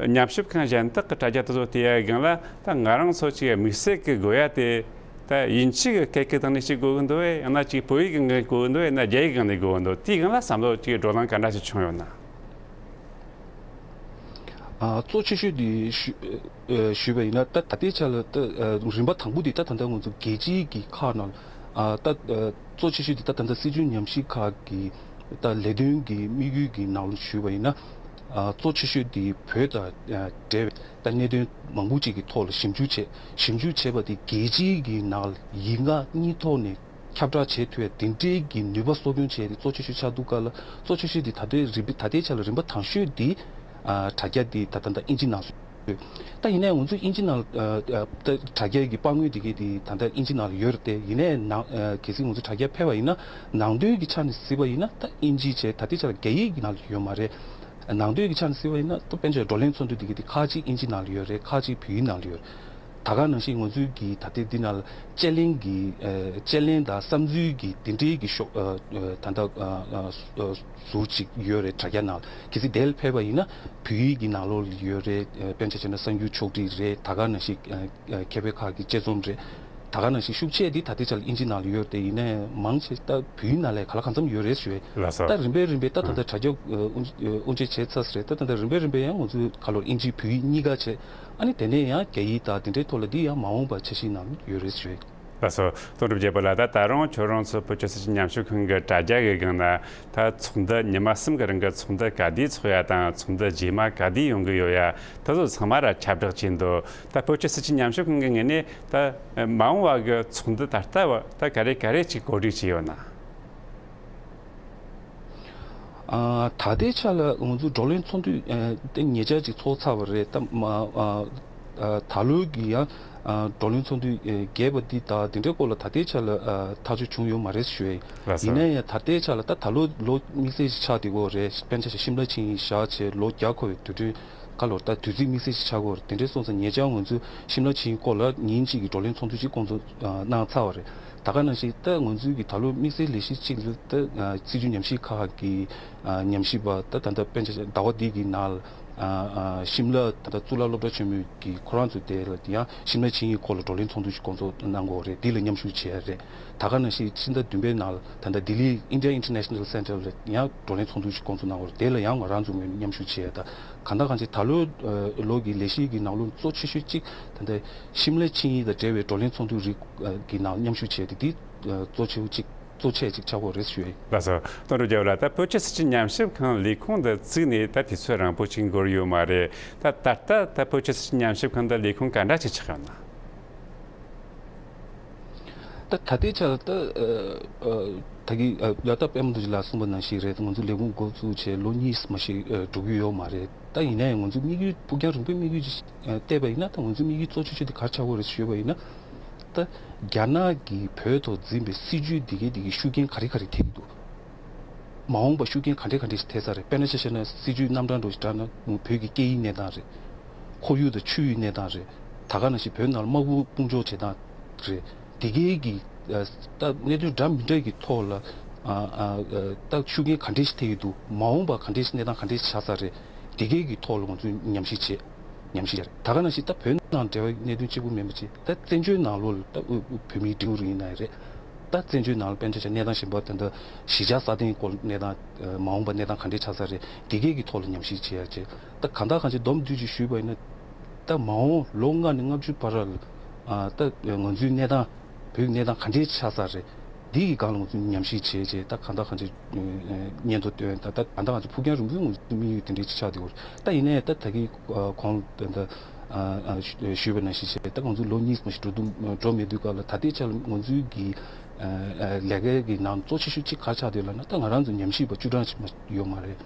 ཉམས་ཞིབ་ཁང་གཞན་དག་གི་དྲ་རྒྱ་དེ་ཚོ་བལྟས་ཡ་གི་སྒང་ལ་ད་ང་རང་ཚོ་ཅིག་དམིགས་བསལ་གི་དགོས་ཡ་དེ། ད་དབྱིན་ཇི་གི་སྐད་ཀྱི་སྟེང་ནས་ཅིག་དགོས་ཀྱི་འདུག་བས། ཡང་ན་ཅིག་བོད་ཡིག་གི་སྒང་ནས་དགོས་ཀྱི་འདུག་བས། ཡང་ན་རྒྱ་ཡིག་སྒང་ནས་དགོས་ཀྱི་འདུག་དེའི་སྒང་ལ་བསམ་བློ་ཅིག་བགྲོ་གླེང་ག་འདྲ་ཞིག་བྱུང་ཡོད་ན། ཨ་གཙོ་ཆེ་ཤོས་དེ་ཞུ་ཨ་ཞུས་པ་ཡིན་ན་ད་ད་ལྟའི་ཆ་ལ་ད་ཨ་རིམ་པ་དང་པོ་དེ་ད་ད་ལྟ་ང་ཚོ་རྒྱལ་སྤྱིའི་གི་ཁག་ནང་ཨ་ད་ཨ་གཙོ་ཆེ་ཤོས་དེ་ད་ད་ལྟ་སྲིད་བྱུས་ཉམས་ཞིབ་ཁག་གི་ད་ལས་དོན་གྱི་དམིགས་ཡུལ་གྱི་ནང་ལ་ཞུས་པ་ཡིན་ན། ཨ་གཙོ་ཆེ་ཤོས་དེ་བོད་དང་ཨ་འབྲེལ་བའི་ད་གནད་དོན་མང་པོ་ཅིག་གི་ཐོག་ལ་ཞིབ་འཇུག་བྱས། ཞིབ་འཇུག་བྱས་པ་དེ་རྒྱལ་སྤྱིའི་གི་ནང་ལ་ཡིག་ངག་གཉིས་ཐོག་ནས་ཁྱབ་བསྒྲགས་བྱེད་ཐུབ་པའི་དེ་འདྲའི་གི་ནུས་པ་གསོ་སྐྱོང་བྱས་ཏེ་གཙོ་ཆེ་ཤོས་ཆགས་འདུག་ག་ལ། གཙོ་ཆེ་ཤོས་དེ་ད་ལྟའི་རིམ་པ་ད་ལྟའི་ཆ་ལ་རིམ་པ་དང་ཤོས་དེ་ཨ་དྲ་རྒྱ་དེ་ད་ད་ལྟ་དབྱིན་ཇི་ནང་ད་ཡིན་ནའི་ང་ཚོ་དབྱིན་ཇི་ནང་ཨ་ཨ་ད་དྲ་རྒྱ་གི་པར་ངོས་དེ་གའི་དེ་ད་ལྟ་དབྱིན་ཇི་ནང་ལ་ཡོད་རེད་དེ། ཡིན་ནའི་ནང་ཨ་གལ་སྲིད་ང་ཚོ་དྲ་རྒྱ་ཕེབས་པ་ཡིན་ན་ནང་དོན་གྱི་ཆ་ནས་གཟིགས་པ་ཡིན་ན་ད་དབྱིན་ཇི་བྱས་ད་ལྟའི་ཆ་ལ་རྒྱ་ཡིག་གི་ནང་ལ་ཡོད་མ་རེད། ནང་དོན་གྱི་ཆ་ནས་གཟིགས་པ་ཡིན་ན་ད་དཔེར་ན་ཆ་བགྲོ་གླེང་ཚོགས་འདུ་འདི་གའི་དེ་ཁག་ཅིག་དབྱིན་ཇི་ནང་ལ་ཡོད་རེད། ཁག་ཅིག་བོད་ཡིག་ནང་ལ་ཡོད་རེད། ད་ག་ནང་བཞིན་ང་ཚོའི་གི་ད་ལྟའི་འདི་ནང་ལ་དཔྱད་གླེང་གི་ཨ་དཔྱད་གླེང་དང་བསམ་ཚུལ་གྱི་དེ་འདྲའི་གི་ཤོག་ཨ་ཨ་ད་ལྟ་ཨ་ཨ་ཨ་ཟུར་ཅིག་ཡོད་རེད་དྲ་རྒྱ་ནང་ལ། གལ་སྲིད་དེ་ལ་ཕེབས་པ་ཡིན་ན་བོད་ཡིག་གི་ནང་ལོགས་ལ་ཡོད་རེད། ཨ་དཔེར་ན་ཆ་བཞག་ན་གསར་འགྱུར་ཕྱོགས་སྒྲིག་རེད། ད་ག་ནང་བཞིན་ཨ་ཨ་མཁས་པའི་ཁག་གི་དཔྱད་རྩོམ་རེད། ད་ག་ནང་བཞིན་ཤུགས་ཆེ་འདི་ད་ལྟའི་ཆར་ལ་དབྱིན་ཇི་ནང་ལ་ཡོད་རེད་དེ། ཡིན་ནའི་མང་ཆེ་ད་བོད་ཡིག་ནང་ལ་ག་ལ་གང་འཚམ་ཡོད་རེད་ཞུ་བས། ལགས་སོ། ད་རིམ་པས་རིམ་པས་ད་ད་ལྟ་དྲ་རྒྱ་ཨ་དབུ་དབུ་འབྱེད་བྱས་ཚར་ཟེར། ད་ད་ལྟ་རིམ་པས་རིམ་པས་ཡང་ང་ཚོའི་ཁ་ལོར་དབྱིན་ཇི་བོད་ཡིག་གཉིས་ཀ་བྱས། ཨ་ནི་དེ་ནས་ཡང་རྒྱ་ཡིག་དང་དེ་འདྲའི་ཐོག་ལ་འདི་ཡང་མ་འོངས་པ་འཆར་གཞི་ནང་ཡོད་རེད་ཞུ་བས། ལགས་སོ། དོན་གྲུབ་རྒྱལ་པོ་ལགས། ད་ད་རུང་ཁྱོད་རང་ཚོ་བོད་ཀྱི་སྲིད་བྱུས་ཉམས་ཞིབ་ཁང་གི་དྲ་རྒྱ་གི་སྒང་ན་ད་ཚོགས་འདུ་ཉི་མ་གསུམ་གི་རིང་གི་ཚོགས་འདུ་ག་དུས་ཚོགས་ཡ་དང་ཚོགས་འདུ་རྗེས་མ་ག་དུས་ཡོང་གི་ཡོད་ཡ་དེ་ཚོ་ཚང་མ་ར་ཁྱབ་བསྒྲགས་བྱས་འདུག་ད་བོད་ཀྱི་སྲིད་བྱུས་ཉམས་ཞིབ་ཁང་གི་ངོས་ནས་ད་མ་འོངས་པ་གི་ཚོགས་འདུ་ད་ལྟ་བ་ད་ག་རེ་ག་རེ་ཅིག་གོ་སྒྲིག་བྱས་ཡོད་ན། ཨ་ད་ལྟའི་ཆ་ལ་ང་ཚོ་བགྲོ་གླེང་ཚོགས་འདུ་ཨ་དེ་ཉེ་ཆར་ཅིག་ཚོགས་ཚར་བ་རེད། ད་མ་ཨ་ཨ་ད་ལོའི་གི་ཡང་ཨ་བགྲོ་གླེང་ཚོགས་འདུ་ཨ་རྒྱས་པ་འདི་དང་དེ་འདྲའི་སྐོར་ལ་ད་ལྟའི་ཆ་ལ་ཨ་ཐག་གཅོད་བྱུང་ཡོད་མ་རེད་ཞུ་ཡ་ཡིན། ལགས་སོ། ཡིན་ན་ཡང་ད་ལྟའི་ཆ་ལ་ད་ད་ལོ་ལོ་དམིགས་བསལ་ཞིག་ཆགས་བསྡད་ཀྱི་ཡོད་རེད། དཔེར་ན་ཆ་བཞག་ཤིམ་ལ་ཆིངས་ཡིག་བཞག་བྱས་ལོ་བརྒྱ་འཁོར་བའི་དུས་དྲན་ ག་ལོར་ད་དུས་ཚིགས་དམིགས་བསལ་ཞིག་ཆགས་ཀྱི་ཡོད་རེད། དེ་འདྲའི་སོང་ཙང་ཉེ་ཆར་ང་ཚོས་ཤིམ་ལ་ཆིངས་ཡིག་སྐོར་ལ་ཉིན་གཅིག་གི་བགྲོ་གླེང་ཚོགས་འདུ་ཅིག་སྐོང་ཚོགས་ཨ་གནང་ཚར་བ་རེད། ད་ག་ནང་བཞིན་ད་ང་ཚོའི་གི་ད་ལོ་དམིགས་བསལ་ལས་གཞི་གཅིག་ལ་ད་ཨ་སྲིད་བྱུས་ཉམས་ཞིབ་ཁག་གི་ཨ་ཉམས་ཞིབ་པ་ད་ད་ལྟ་དཔེ་ཆ་ཟླ་བ་འདི་གི་ནང་ལ་ཨ་ཨ་ཤིམ་ལ་ད་ལྟ་གཙུག་ལག་སློབ་གྲྭ་ཆེན་མོའི་གི་ཁོ་རང་ཚོ་དེ་ལ་ཡང་ཤིམ་ལ་ཆིངས་ཡིག་སྐོར་ལ་བགྲོ་གླེང་ཚོགས་འདུ་ཞིག་སྐོང་ཚོགས་གནང་དགོས་རེད། འདི་ལ་མཉམ་ཞུགས་བྱས་རེད། ད་ག་ནང་བཞིན་ཕྱི་ཟླ་བདུན་པའི་ནང་ལ་ད་ལྟ་ལྡི་ལི་India International Center ལ་ཡང་བགྲོ་གླེང་ཚོགས་འདུ་ཞིག་སྐོང་ཚོགས་གནང་དགོས་རེད། དེ་ལ་ཡང་ང་རང་ཚོ་ངོས་ནས་མཉམ་ཞུགས་བྱས། ད་གང་ལྟར་གང་ཅི་ད་ལོའི་ལོ་གི་ལས་གཞི་གི་ནང་ལོ་གཙོ་ཆེ་ཤོས་གཅིག་ད་ལྟ་ཤིམ་ལ་ཆིངས་ཡིག་དང་འབྲེལ་བའི་བགྲོ་གླེང་ཚོགས་འདུ་རིགས་ཀྱི་ནང་མཉམ་ཞུགས་བྱས་ཏེ་འདི་གཙོ་ཆེ་བོ་གཅིག་གཙོ་ཆེ་གཅིག་ཆགས་ཀྱི་ཡོད་རེད་ཞུ་ཡ་ཡིན། ལགས་སོ། དོན་གྲུབ་རྒྱལ་པོ་ལགས། ད་བོད་ཀྱི་སྲིད་བྱུས་ཉམས་ཞིབ་ཁང་ལས་ཁུངས་འདི་བཙུགས་ནས་ད་དུས་ཚོད་རིང་པོ་ཞིག་འགོར་ཡོད་མ་རེད། ད་ད་ལྟ་ད་བོད་ཀྱི་སྲིད་བྱུས་ཉམས་ཞིབ་ཁང་འདི་ལས་ཁུངས་ག་འདྲ་ཞིག་ཆགས་ཡོད་ན། ད་ད་ལྟའི་ཆར་ད་ཨ་ཨ་ད་གི་ཨ་ཡ་ད་པད་མ་རྡོ་རྗེ་ལགས་གསུངས་པ་ནང་བཞིན་རེད། ང་ཚོ་ལས་ཁུངས་འགོ་བཙུགས་བྱས་ལོ་གཉིས་མ་ཞིག་ཨ་འགྲོ་གི་ཡོད་མ་རེད། ད་ཡིན་ནའི་ང་ཚོ་དམིགས་ཡུལ་ཕུགས་རྒྱང་རིང་པོའི་དམིགས་ཡུལ་ཅིག་ཨ་བལྟས་པ་ཡིན་ན། ད་ང་ཚོའི་དམིགས་ཡུལ་གཙོ་ཆེ་ཤོས་དེ་ག་རེ་ཆགས་ཀྱི་ཡོད་རེད་ཞུས་པ་ཡིན་ན། ད་རྒྱ་ནག་གིས་བོད་ཐོག་འཛིན་པའི་སྲིད་བྱུས་འདི་གའི་འདི་གའི་ཤུགས་རྐྱེན་ག་རེ་ག་རེ་ཐེབས་ཀྱི་འདུག་མ་འོངས་པ་ཤུགས་རྐྱེན་ག་འདྲ་ག་འདྲ་ཞིག་ཐེབས་ས་རེད། དཔེར་ན་ཆ་བཞག་ན་སྲིད་བྱུས་རྣམ་གྲངས་འདྲ་ཞིག་བསྒྲགས་ན་བོད་ཀྱི་སྐད་ཡིག་གནས་སྟངས་རེད། ཁོར་ཡུག་དང་ཆུ་ཡི་གནས་སྟངས་རེད། ད་ག་ནང་བཞིན་བོད་ནང་ལ་དམག་དཔུང་དཔུང་འཇོག་བྱེད་སྟངས་རེད། དེ་གའི་གི་ཨ་ད་གནད་དོན་འདྲ་མི་འདྲ་གི་ཐོག་ལ་ཨ་ཨ་ཨ་ད་ཤུགས་རྐྱེན་ག་འདྲ་ཞིག་ཐེབས་ཀྱི་འདུག་མ་འོངས་པ་ག་འདྲ་ཞིག་གནས་སྟངས་ག་འདྲ་ཞིག་ཆགས་ས་རེད། དེ་གའི་གི་ཐོག་ལ་ང་ཚོས་ཉམས་ཞིབ་བྱེད། ཉམས་ཞིབ་བྱས། ད་ག་ནང་བཞིན་ད་བོད་ནང་འབྲེལ་བའི་གནད་དོན་གཅིག་པུ་མིན་པ་ཅིག་ད་བཙན་བྱོལ་ནང་ལོགས་ལ་ད་དབུས་བོད་མིའི་སྒྲིག་འཛུགས་རིགས་ཡིན་ན་རེད། ད་བཙན་བྱོལ་ནང་ལ་དཔེར་ན་ཆ་བཞག་གནས་སྟངས་གཞན་པ་ད་ལྟ་གཞིས་ཆགས་སྲ་བརྟན་སྐོར་གནས་སྟངས་མ་འོངས་པ་གནས་སྟངས་ག་འདྲས་ཆགས་ས་རེད། དེ་གས་ཀྱི་ཐོག་ལ་ཉམས་ཞིབ་བྱེད་ཡ་བྱས། ད་གང་ལྟར་གང་ཅི་སྡོམ་བསྡུས་ཅིག་ཞུས་པ་ཡིན་ན། ད་མ་འོངས་ལོ་ལྔ་ནས་ལྔ་བཅུ་བར་ལ་ཨ་ད་ང་ཚོའི་གནས་སྟངས་བོད་ཀྱི་གནས་སྟངས་ག་འདྲས་ཆགས་ས་རེད། འདི་གི་སྒང་ལ་ང་ཚོས་ཉམས་ཞིབ་བྱས་རྗེས་ད་གང་ལྟར་གང་ཅི་སྙན་ཐོ་བཏོན། ད་ད་གང་ལྟར་གང་ཅི་ཕུགས་རྒྱང་རིང་པོའི་ང་ཚོའི་དམིགས་ཡུལ་དེ་འདྲའི་ཆགས་བསྡད་ཡོད་རེད། ད་ཡིན་ནའི་ད་ད་གིན་གོང་ད་ད་ཞུས་པ་ནང་བཞིན་བྱས་ད་ང་ཚོ་ལོ་གཉིས་མ་ཞིག་འགྲོ་འདུག་འགྲོ་མེད་དུས་སྐབས་ལ་ད་ལྟའི་ཆར་ལ་ང་ཚོའི་གི་ལས་ཀའི་གི་ནང་གཙོ་ཆེ་ཤོས་གཅིག་ག་རེ་ཆགས་བསྡད་ལབ་ན། ད་ང་རང་ཚོ་ཉམས་ཞིབ་པ་བཅུ་གྲངས་ཅིག་མ་ཡོད་མ་རེད།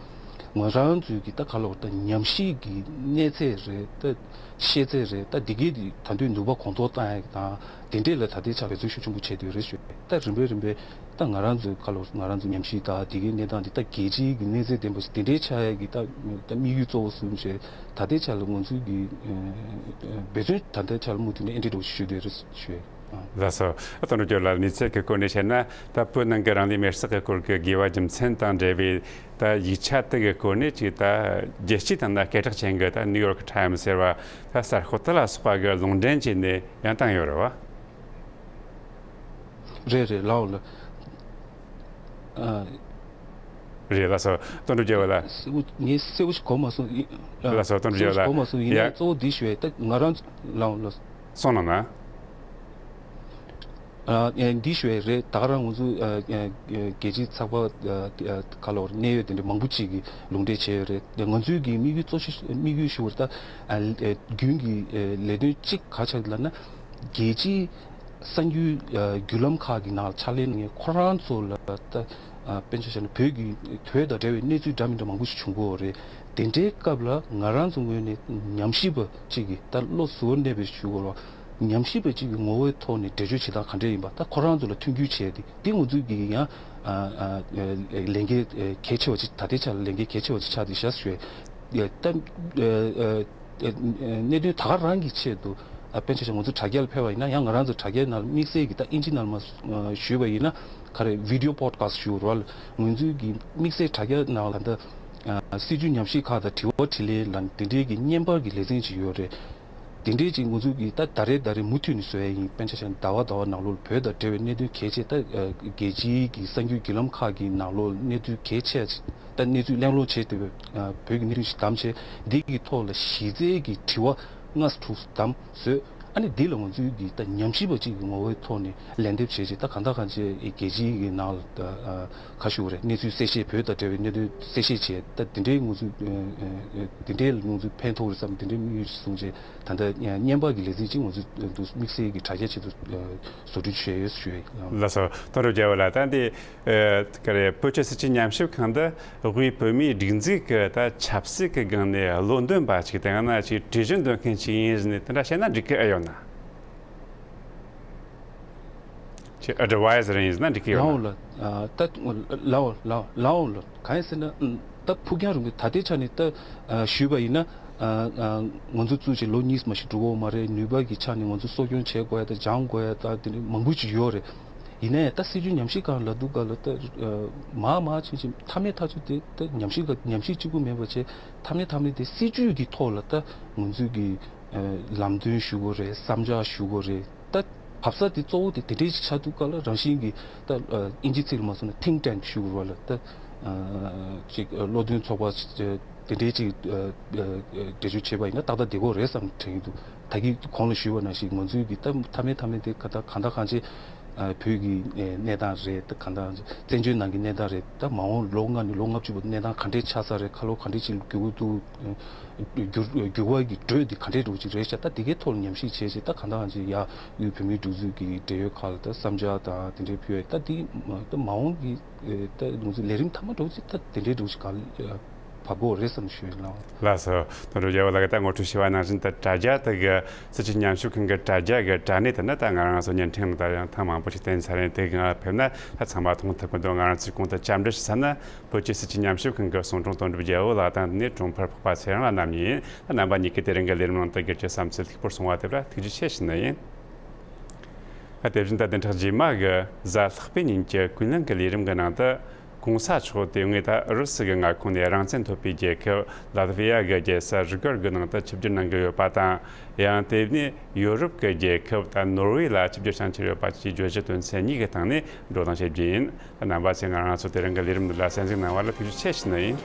ང་རང་ཚོའི་གི་ད་ག་ལབ་དགོས་རེད། ད་ཉམས་ཞིབ་གི་གནས་ཚད་རེད། ད་ཤེས་ཚད་རེད། ད་འདི་གའི་ད་དུང་ནུས་པ་གོང་མཐོར་གཏོང་ཡ་གི་དང་དེ་འདྲས་ལ་ད་ལྟའི་ཆར་འབད་བརྩོན་ཤུགས་ཆེན་པོ་བྱས་བསྡད་ཡོད་རེད་ཞུ། ད་རིམ་པས་རིམ་པས་ད་ང་རང་ཚོའི་ག་ལབ་དགོས་རེད། ང་རང་ཚོ་ཉམས་ཞིབ་དང་འདི་གའི་གནས་སྟངས་འདི་ད་རྒྱལ་སྤྱིའི་གི་གནས་ཚད་ལྡན་པ་ཞིག་དེ་འདྲས་ཆགས་ཡ་གི་ད་ད་དམིགས་ཡུལ་གཙོ་བོ་བཟུང་བྱས་ད་ལྟའི་ཆར་ལ་ང་ཚོའི་གི་འབད་བརྩོན་ད་ལྟའི་ཆར་ལ་མུ་མཐུད་ནས་ཨེ་འདྲས་འགྲོ་ཞུ་བསྡད་ཡོད་རེད་ཞུ། ལགས་སོ། དོན་གྲུབ་རྒྱལ་ལགས། གནས་ཚུལ་གྱི་སྐོར་ནས་བཤད་ན། ད་བོད་ནང་གི་རང་ལུས་མེར་སྲེག་གི་སྐོར་གྱི་དགོས་པ་རྒྱུ་མཚན་དང་འབྲེལ་བའི་ད་ཡིག་ཆ་དེ་གི་སྐོར་ནས་ཅིག་ད་རྒྱལ་སྤྱིའི་སྟེང་ན་སྐད་གྲགས་ཅན་གྱི་ད་ནིའུ་ཡོག་ཊའིམ་ཟེར་བ་ད་གསར་ཤོག་དེ་ལ་སོགས་པ་གི་ལུང་འདྲེན་བྱས་ནས་ཡང་བཏང་ཡོད་རེད་བ། རེད་རེད་ལགས་འོ་ལགས། ཨ། རེད་ལགས་སོ། དོན་གྲུབ་རྒྱལ་པོ་ལགས། གསལ་པོ་ངས་གསལ་པོ་ཞིག་གོ་མ་སོང་། ཨ། ལགས་སོ། དོན་གྲུབ་རྒྱལ་པོ་ལགས། གསལ་པོ་ཞིག་གོ་མ་སོང་། ཡིན་ཡ། ནའི་གཙོ་བོ་འདི་ཞུ་ཡས་ད་ང་རང་ཚོ་ལགས་འོ་ལགས། གསུངས་གནང་ན། ཨ་ཨེ་འདི་ཞུ་ཡས་རེད། ད་ག་རང་ང་ཚོ་ཨ་ཨ་ཨ་རྒྱལ་སྤྱིའི་ཚགས་པར་ཨ་ཨ་ག་ལབ་དགོས་རེད། གནད་ཡོད་དེ་འདྲ་མང་པོ་ཅིག་གིས་ལུང་འདྲེན་བྱས་ཡོད་རེད། དེ་ང་ཚོའི་གི་དམིགས་ཡུལ་གཙོ་ཆེ་དམིགས་ཡུལ་ཞུ་བ་ད་ཨ་ཨ་རྒྱུན་གྱི་ཨ་ལས་དོན་གཅིག་ག་ཆགས་ལབ་ན། རྒྱལ་སྤྱིའི་གསར་འགྱུར་ཨ་བརྒྱུད་ལམ་ཁག་གི་ནང་ལ་ཕྱག་ལས་གནང་མཁན་ཁོ་རང་ཚོ་ལ་ད་ཨ་དཔེར་ན་ཆ་བཞག་ན་བོད་ཀྱི་བོད་དང་འབྲེལ་བའི་གནས་ཚུལ་འདྲ་མི་འདྲ་མང་པོ་ཞིག་བྱུང་གི་ཡོད་རེད། དེ་འདྲའི་སྐབས་ལ་ང་རང་ཚོ་ངོས་ནས་ཉམས་ཞིབ་པ་གཅིག་གིས་ད་བློ་གཟུ་བོར་གནས་པའི་ཞུ་དགོས་རེད། ཉམས་ཞིབ་པ་གཅིག་གི་ངོ་བོའི་ཐོག་ནས་འགྲེལ་བརྗོད་བྱེད་སྟངས་ག་འདྲ་ཡིན་པ་ད་ཁོ་རང་ཚོ་ལ་མཐུན་འགྱུར་བྱས་ཏེ། འདི་ང་ཚོའི་གི་ཡང་ཨ་ཨ་ལས་འགན་གལ་ཆེ་བ་ཅིག་ད་ལྟའི་ཆ་ལ་ལས་འགན་གལ་ཆེ་བ་ཅིག་ཆགས་བསྡད་ཤག་ཞུ་ཡས། ད་ཨ་ཨ་གནད་དོན་ད་ག་རང་གི་ཆེད་དུ་ཨ་དཔེར་ན་ཆ་བཞག་ང་ཚོ་དྲ་རྒྱ་ལ་ཕེབས་པ་ཡིན་ན་ཡང་ང་རང་ཚོ་དྲ་རྒྱའི་ནང་དམིགས་བསལ་གྱི་ད་ཨིན་ཇི་ནང་ལ་མ་ཞུས་པ་ཡིན་ན་ག་རེ་video podcast ཞུ་རོགས་ལ་ང་ཚོའི་གི་དམིགས་བསལ་དྲ་རྒྱ་ནང་ལ་ད་ཨ་སྲིད་བྱུས་ཉམས་ཞིབ་ཁག་དང་དྲི་བ་དྲིས་ལན་ལ་དེ་འདྲའི་གི་བརྙན་པར་གྱི་ལེ་ཚན་ཅིག་ཡོད་རེད། དེ་འདྲའི་ཅིག་ང་ཚོ་གིས་ད་ཟླ་རེ་ཟླ་རེ་མུ་མཐུད་ནས་བཟོ་ཡ་ཡིན། དཔེར་ན་ཆ་བཞག་ན་ཟླ་བ་ཟླ་བ་ནང་ལོགས་ལ་བོད་དང་འབྲེལ་བའི་གནད་དོན་གལ་ཆེ་ད་ཨ་རྒྱལ་སྤྱིའི་གི་གསར་འགྱུར་བརྒྱུད་ལམ་ཁག་གི་ནང་ལོགས་ལ་གནས་ཚུལ་གལ་ཆེ་ད་གནས་ཚུལ་གླེང་སློང་བྱས་ཏེ་ཨ་བོད་ཀྱི་གནད་དོན་ཞིག་བདམས་བྱས། འདི་གི་ཐོག་ལ་གཞི་རྩའི་གི་དྲི་བ་ལྔ་དྲུག་བདམས་བཟོས། ཨ་ནི་འདི་ལ་ང་ཚོའི་གི་ད་ཉམས་ཞིབ་པ་གཅིག་གི་ངོ་བོའི་ཐོག་ནས་ལན་འདེབས་བྱས་རྗེས་ད་གང་ལྟར་གང་ཅི་རྒྱལ་སྤྱིའི་གི་ནང་ལ་ད་ཨ་ག་ཞུ་དགོས་རེད། གནས་ཚུལ་གསལ་བཤད་བོད་དང་འབྲེལ་བའི་གནད་དོན་གསལ་བཤད་བྱས། ད་འདི་འདྲའི་ང་ཚོ་ཨ་ཨ་འདི་འདྲའི་ང་ཚོ་ཕན་ཐོགས་རེད་བསམ་དེ་འདྲའི་དམིགས་ཡུལ་ཞིག་བཟུང་རྗེས་ད་ལྟ་བརྙན་པར་གྱི་ལེ་ཚན་གཅིག་ང་ཚོ་འདུག་དམིགས་བསལ་གྱི་དྲ་རྒྱ་ཆེད་དུ་བཟོ་སྐྲུན་བྱས་ཡོད་ཞུ་ཡ་ཡིན། ལགས་སོ། དོན་གྲུབ་རྒྱལ་པོ་ལགས། ད་འདི་ཨ་ག་རེ་བོད་ཀྱི་སྲིད་བྱུས་ཉམས་ཞིབ་ཁང་འདི་དབུས་བོད་མིའི་སྒྲིག་འཛུགས་ཀྱི་ད་ཆབ་སྲིད་ཀྱི་སྒང་ནས་བློ་འདོན་པ་ཅིག་དང་ཡང་ན་ཅིག་གྲོས་གཞི་འདོན་མཁན་ཅིག་ཡིན་ཟེར་ནས་དེ་འདྲ་བཤད་ན་འགྲིག་གི་ཨེ་ཡོད་ན། ཅིག་ཨེ་ཌི་ཝའི་ཟར་ཡིན་ཟེར་ན་འགྲིག་གི་ཡོད་ན། ལའོ་ལ་ཨ་ད་ལའོ་ལའོ་ལའོ་ལ་གང་ཡིན་ཟེར་ན། ད་ཕུགས་རྒྱང་རིང་པོ་ད་ལྟའི་ཆ་ནས་ད་ཨ་ཞུས་པ་ཡིན་ན། ཨ་ཨ་ང་ཚོ་བཙུགས་བྱས་ལོ་གཉིས་མ་ཞིག་འགྲོ་གི་ཡོད་མ་རེད། ནུས་པ་གི་ཆ་ནས་ང་ཚོ་གསོ་སྐྱོང་བྱེད་དགོས་ཡ་ད་སྦྱང་དགོས་ཡ་ད་དེ་འདྲ་མང་པོ་ཅིག་ཡོད་རེད། ཡིན་ན་ཡང་ད་སྲིད་བྱུས་ཉམས་ཞིབ་སྒང་ལབ་དུས་སྐབས་ལ་ད་ཨ་མར་མར་ཕྱིན་ཕྱིན་མཐའ་མའི་ཐག་གཅོད་དེ་ད་ཉམས་ཞིབ་སྒང་ཉམས་ཞིབ་གཅིག་པུ་མེད་པ་བྱས་མཐའ་མའི་མཐའ་མའི་དེ་སྲིད་བྱུས་ཀྱི་ཐོག་ལ་ད་ང་ཚོའི་གི་ཨ་ལམ་སྟོན་ཞུ་དགོས་རེད། བསམ་འཆར་ཞུ་དགོས་རེད། ད་བབས་ས་དེ་གཙོ་བོ་དེ་དེ་འདྲའི་ཆགས་དུས་སྐབས་ལ་རང་བཞིན་གྱིས་ད་ཨ་ཨིན་ཇི་ཚིག་ལ་མ་སོང་ན་think tank ཞུ་དགོས་རེད་བ་ལ། ད་ཨ་ཅིག་ཨ་བློ་མཐུན་ཚོགས་པ་དེ་འདྲའི་ཅིག་ཨ་ཨ་འགྲེལ་བརྗོད་བྱས་པ་ཡིན་ན་ཏག་ཏག་བསྡད་ཀྱི་ཡོད་རེད་བསམ་དྲན་གྱི་འདུག་ད་གིན་གོང་ལ་ཞུས་པ་ནང་བཞིན་ང་ཚོའི་གི་ད་མཐའ་མའི་མཐའ་མའི་དེ་ག་ད་གང་ལྟར་གང་བྱེད་ཨ་བོད་ཀྱི་ཨ་གནས་སྟངས་རེད། ད་གང་ལྟར་བཙན་བྱོལ་ནང་གི་གནས་སྟངས་རེད། ད་མ་འོངས་ལོ་ལྔ་ནས་ལོ་ལྔ་བཅུ་བར་གནས་སྟངས་ག་འདྲས་ཆགས་ས་རེད། ཁ་ལོ་ག་འདྲས་ཅིག་འགྱུར་གྱི་འདུག་འགྱུར་འགྱུར་བ་གི་འགྲོས་འདི་ག་འདྲས་འགྲོ་གི་རེད་ཤག་ད་དེ་གའི་ཐོག་ལ་ཉམས་ཞིབ་བྱས་རྗེས་ད་གང་ལྟར་ཅིག་ཡ་དབུས་བོད་མིའི་སྒྲིག་འཛུགས་ཀྱི་འབྲེལ་ཡོད་ཁག་ལ་ད་བསམ་འཆར་དང་དེ་འདྲའི་ཕུལ་ཡ་ད་དེ་ད་མ་འོངས་ཀྱི་ད་ང་ཚོ་ལས་རིམ་མཐའ་མ་འགྲོ་ཚེ་ད་དེ་འདྲའི་འགྲོ་ཞིག་ག་ལ་བབ་དགོས་རེད་བསམ་ཞུ་ཡ་ལ། ལགས་སོ། དོན་གྲུབ་རྒྱལ་པོ་ལགས་ཀྱིས་ད་ངོ་སྤྲོད་ཞུས་པ་ནང་བཞིན་ད་དྲ་རྒྱ་དེ་གི་སྲིད་བྱུས་ཉམས་ཞིབ་ཁང་གི་དྲ་རྒྱ་གི་དྲ་གནས་དེ་ནི་ད་ང་རང་ཚོ་བརྙན་འཕྲིན་ལ་ད་ཡང་ཐེངས་མང་པོ་ཞིག་བསྟན་ཚར་རེད། དེ་གི་ཕེབས་ན་ད་ཚང་མ་མཐོང་ཐུབ་ཀྱི་འདུག་ང་རང་ཚོས་གོང་དུ་བཅར་འདྲི་ཞུས་ཚར་ན། བོད་ཀྱི་སྲིད་བྱུས་ཉམས་ཞིབ་ཁང་གི་གསུང་སྒྲུང་དོན་གྲུབ་རྒྱལ་པོ་ལགས་དང་དེ་ནས་དྲུང་འཕར་འཕགས་པ་ཚེ་རིང་ལགས་རྣམ་གཉིས་ད་རྣམ་པ་གཉིས་ཀྱིས་དེ་རིང་གི་ལས་རིམ་ནང་དུ་སྒེར་གྱི་བསམ་ཚུལ་ལེགས་པོར་གསུངས་པ་དེ་ལ་ཐུགས་རྗེ་ཆེ་ཞུ་ནི་ཡིན། ད་དེ་བཞིན་ད་བདུན་ཕྲག་རྗེས་མ་གི་གཟའ་ལྷག་པའི་ཉིན་གྱི་ཀུན་གླེང་གི་ལས་རིམ་གྱི་ནང་དུ་༸གོང་ས་མཆོག་དེ་སྔོན་ད་ཨུ་རུ་སུ་གི་མངའ་ཁོངས་ནས་རང་བཙན་ཐོབ་པའི་རྒྱལ་ཁབ་ལ་ཏི་ཝི་ཡ་གི་རྒྱལ་ས་རི་གར་གྱི་ནང་དུ་ཆིབས་བསྒྱུར་གནང་གི་ཡོད་པ་དང་། ཡང་དེ་ནས་ཡོ་རོབ་ཀྱི་རྒྱལ་ཁབ་ད་ནོར་ཝེ་ལ་ཆིབས་བསྒྱུར་བྱང་ཆེར་ཡོད་པ་བཅས་བརྗོད་གཞི་དོན་ཚན་གཉིས་ཀྱི་སྟེང་ནས་བགྲོ་གླེང་བྱེད་རྒྱུ་ཡིན། རྣམ་པ་ཚོས་ང་རང་ཚོ་དེ་རིང་གི་ལས་རིམ་འདི་ལ་གསན་གཟིགས་གནང་བ་ལ་ཐུགས་རྗེ་ཆེ་ཞུ་ནི་ཡིན།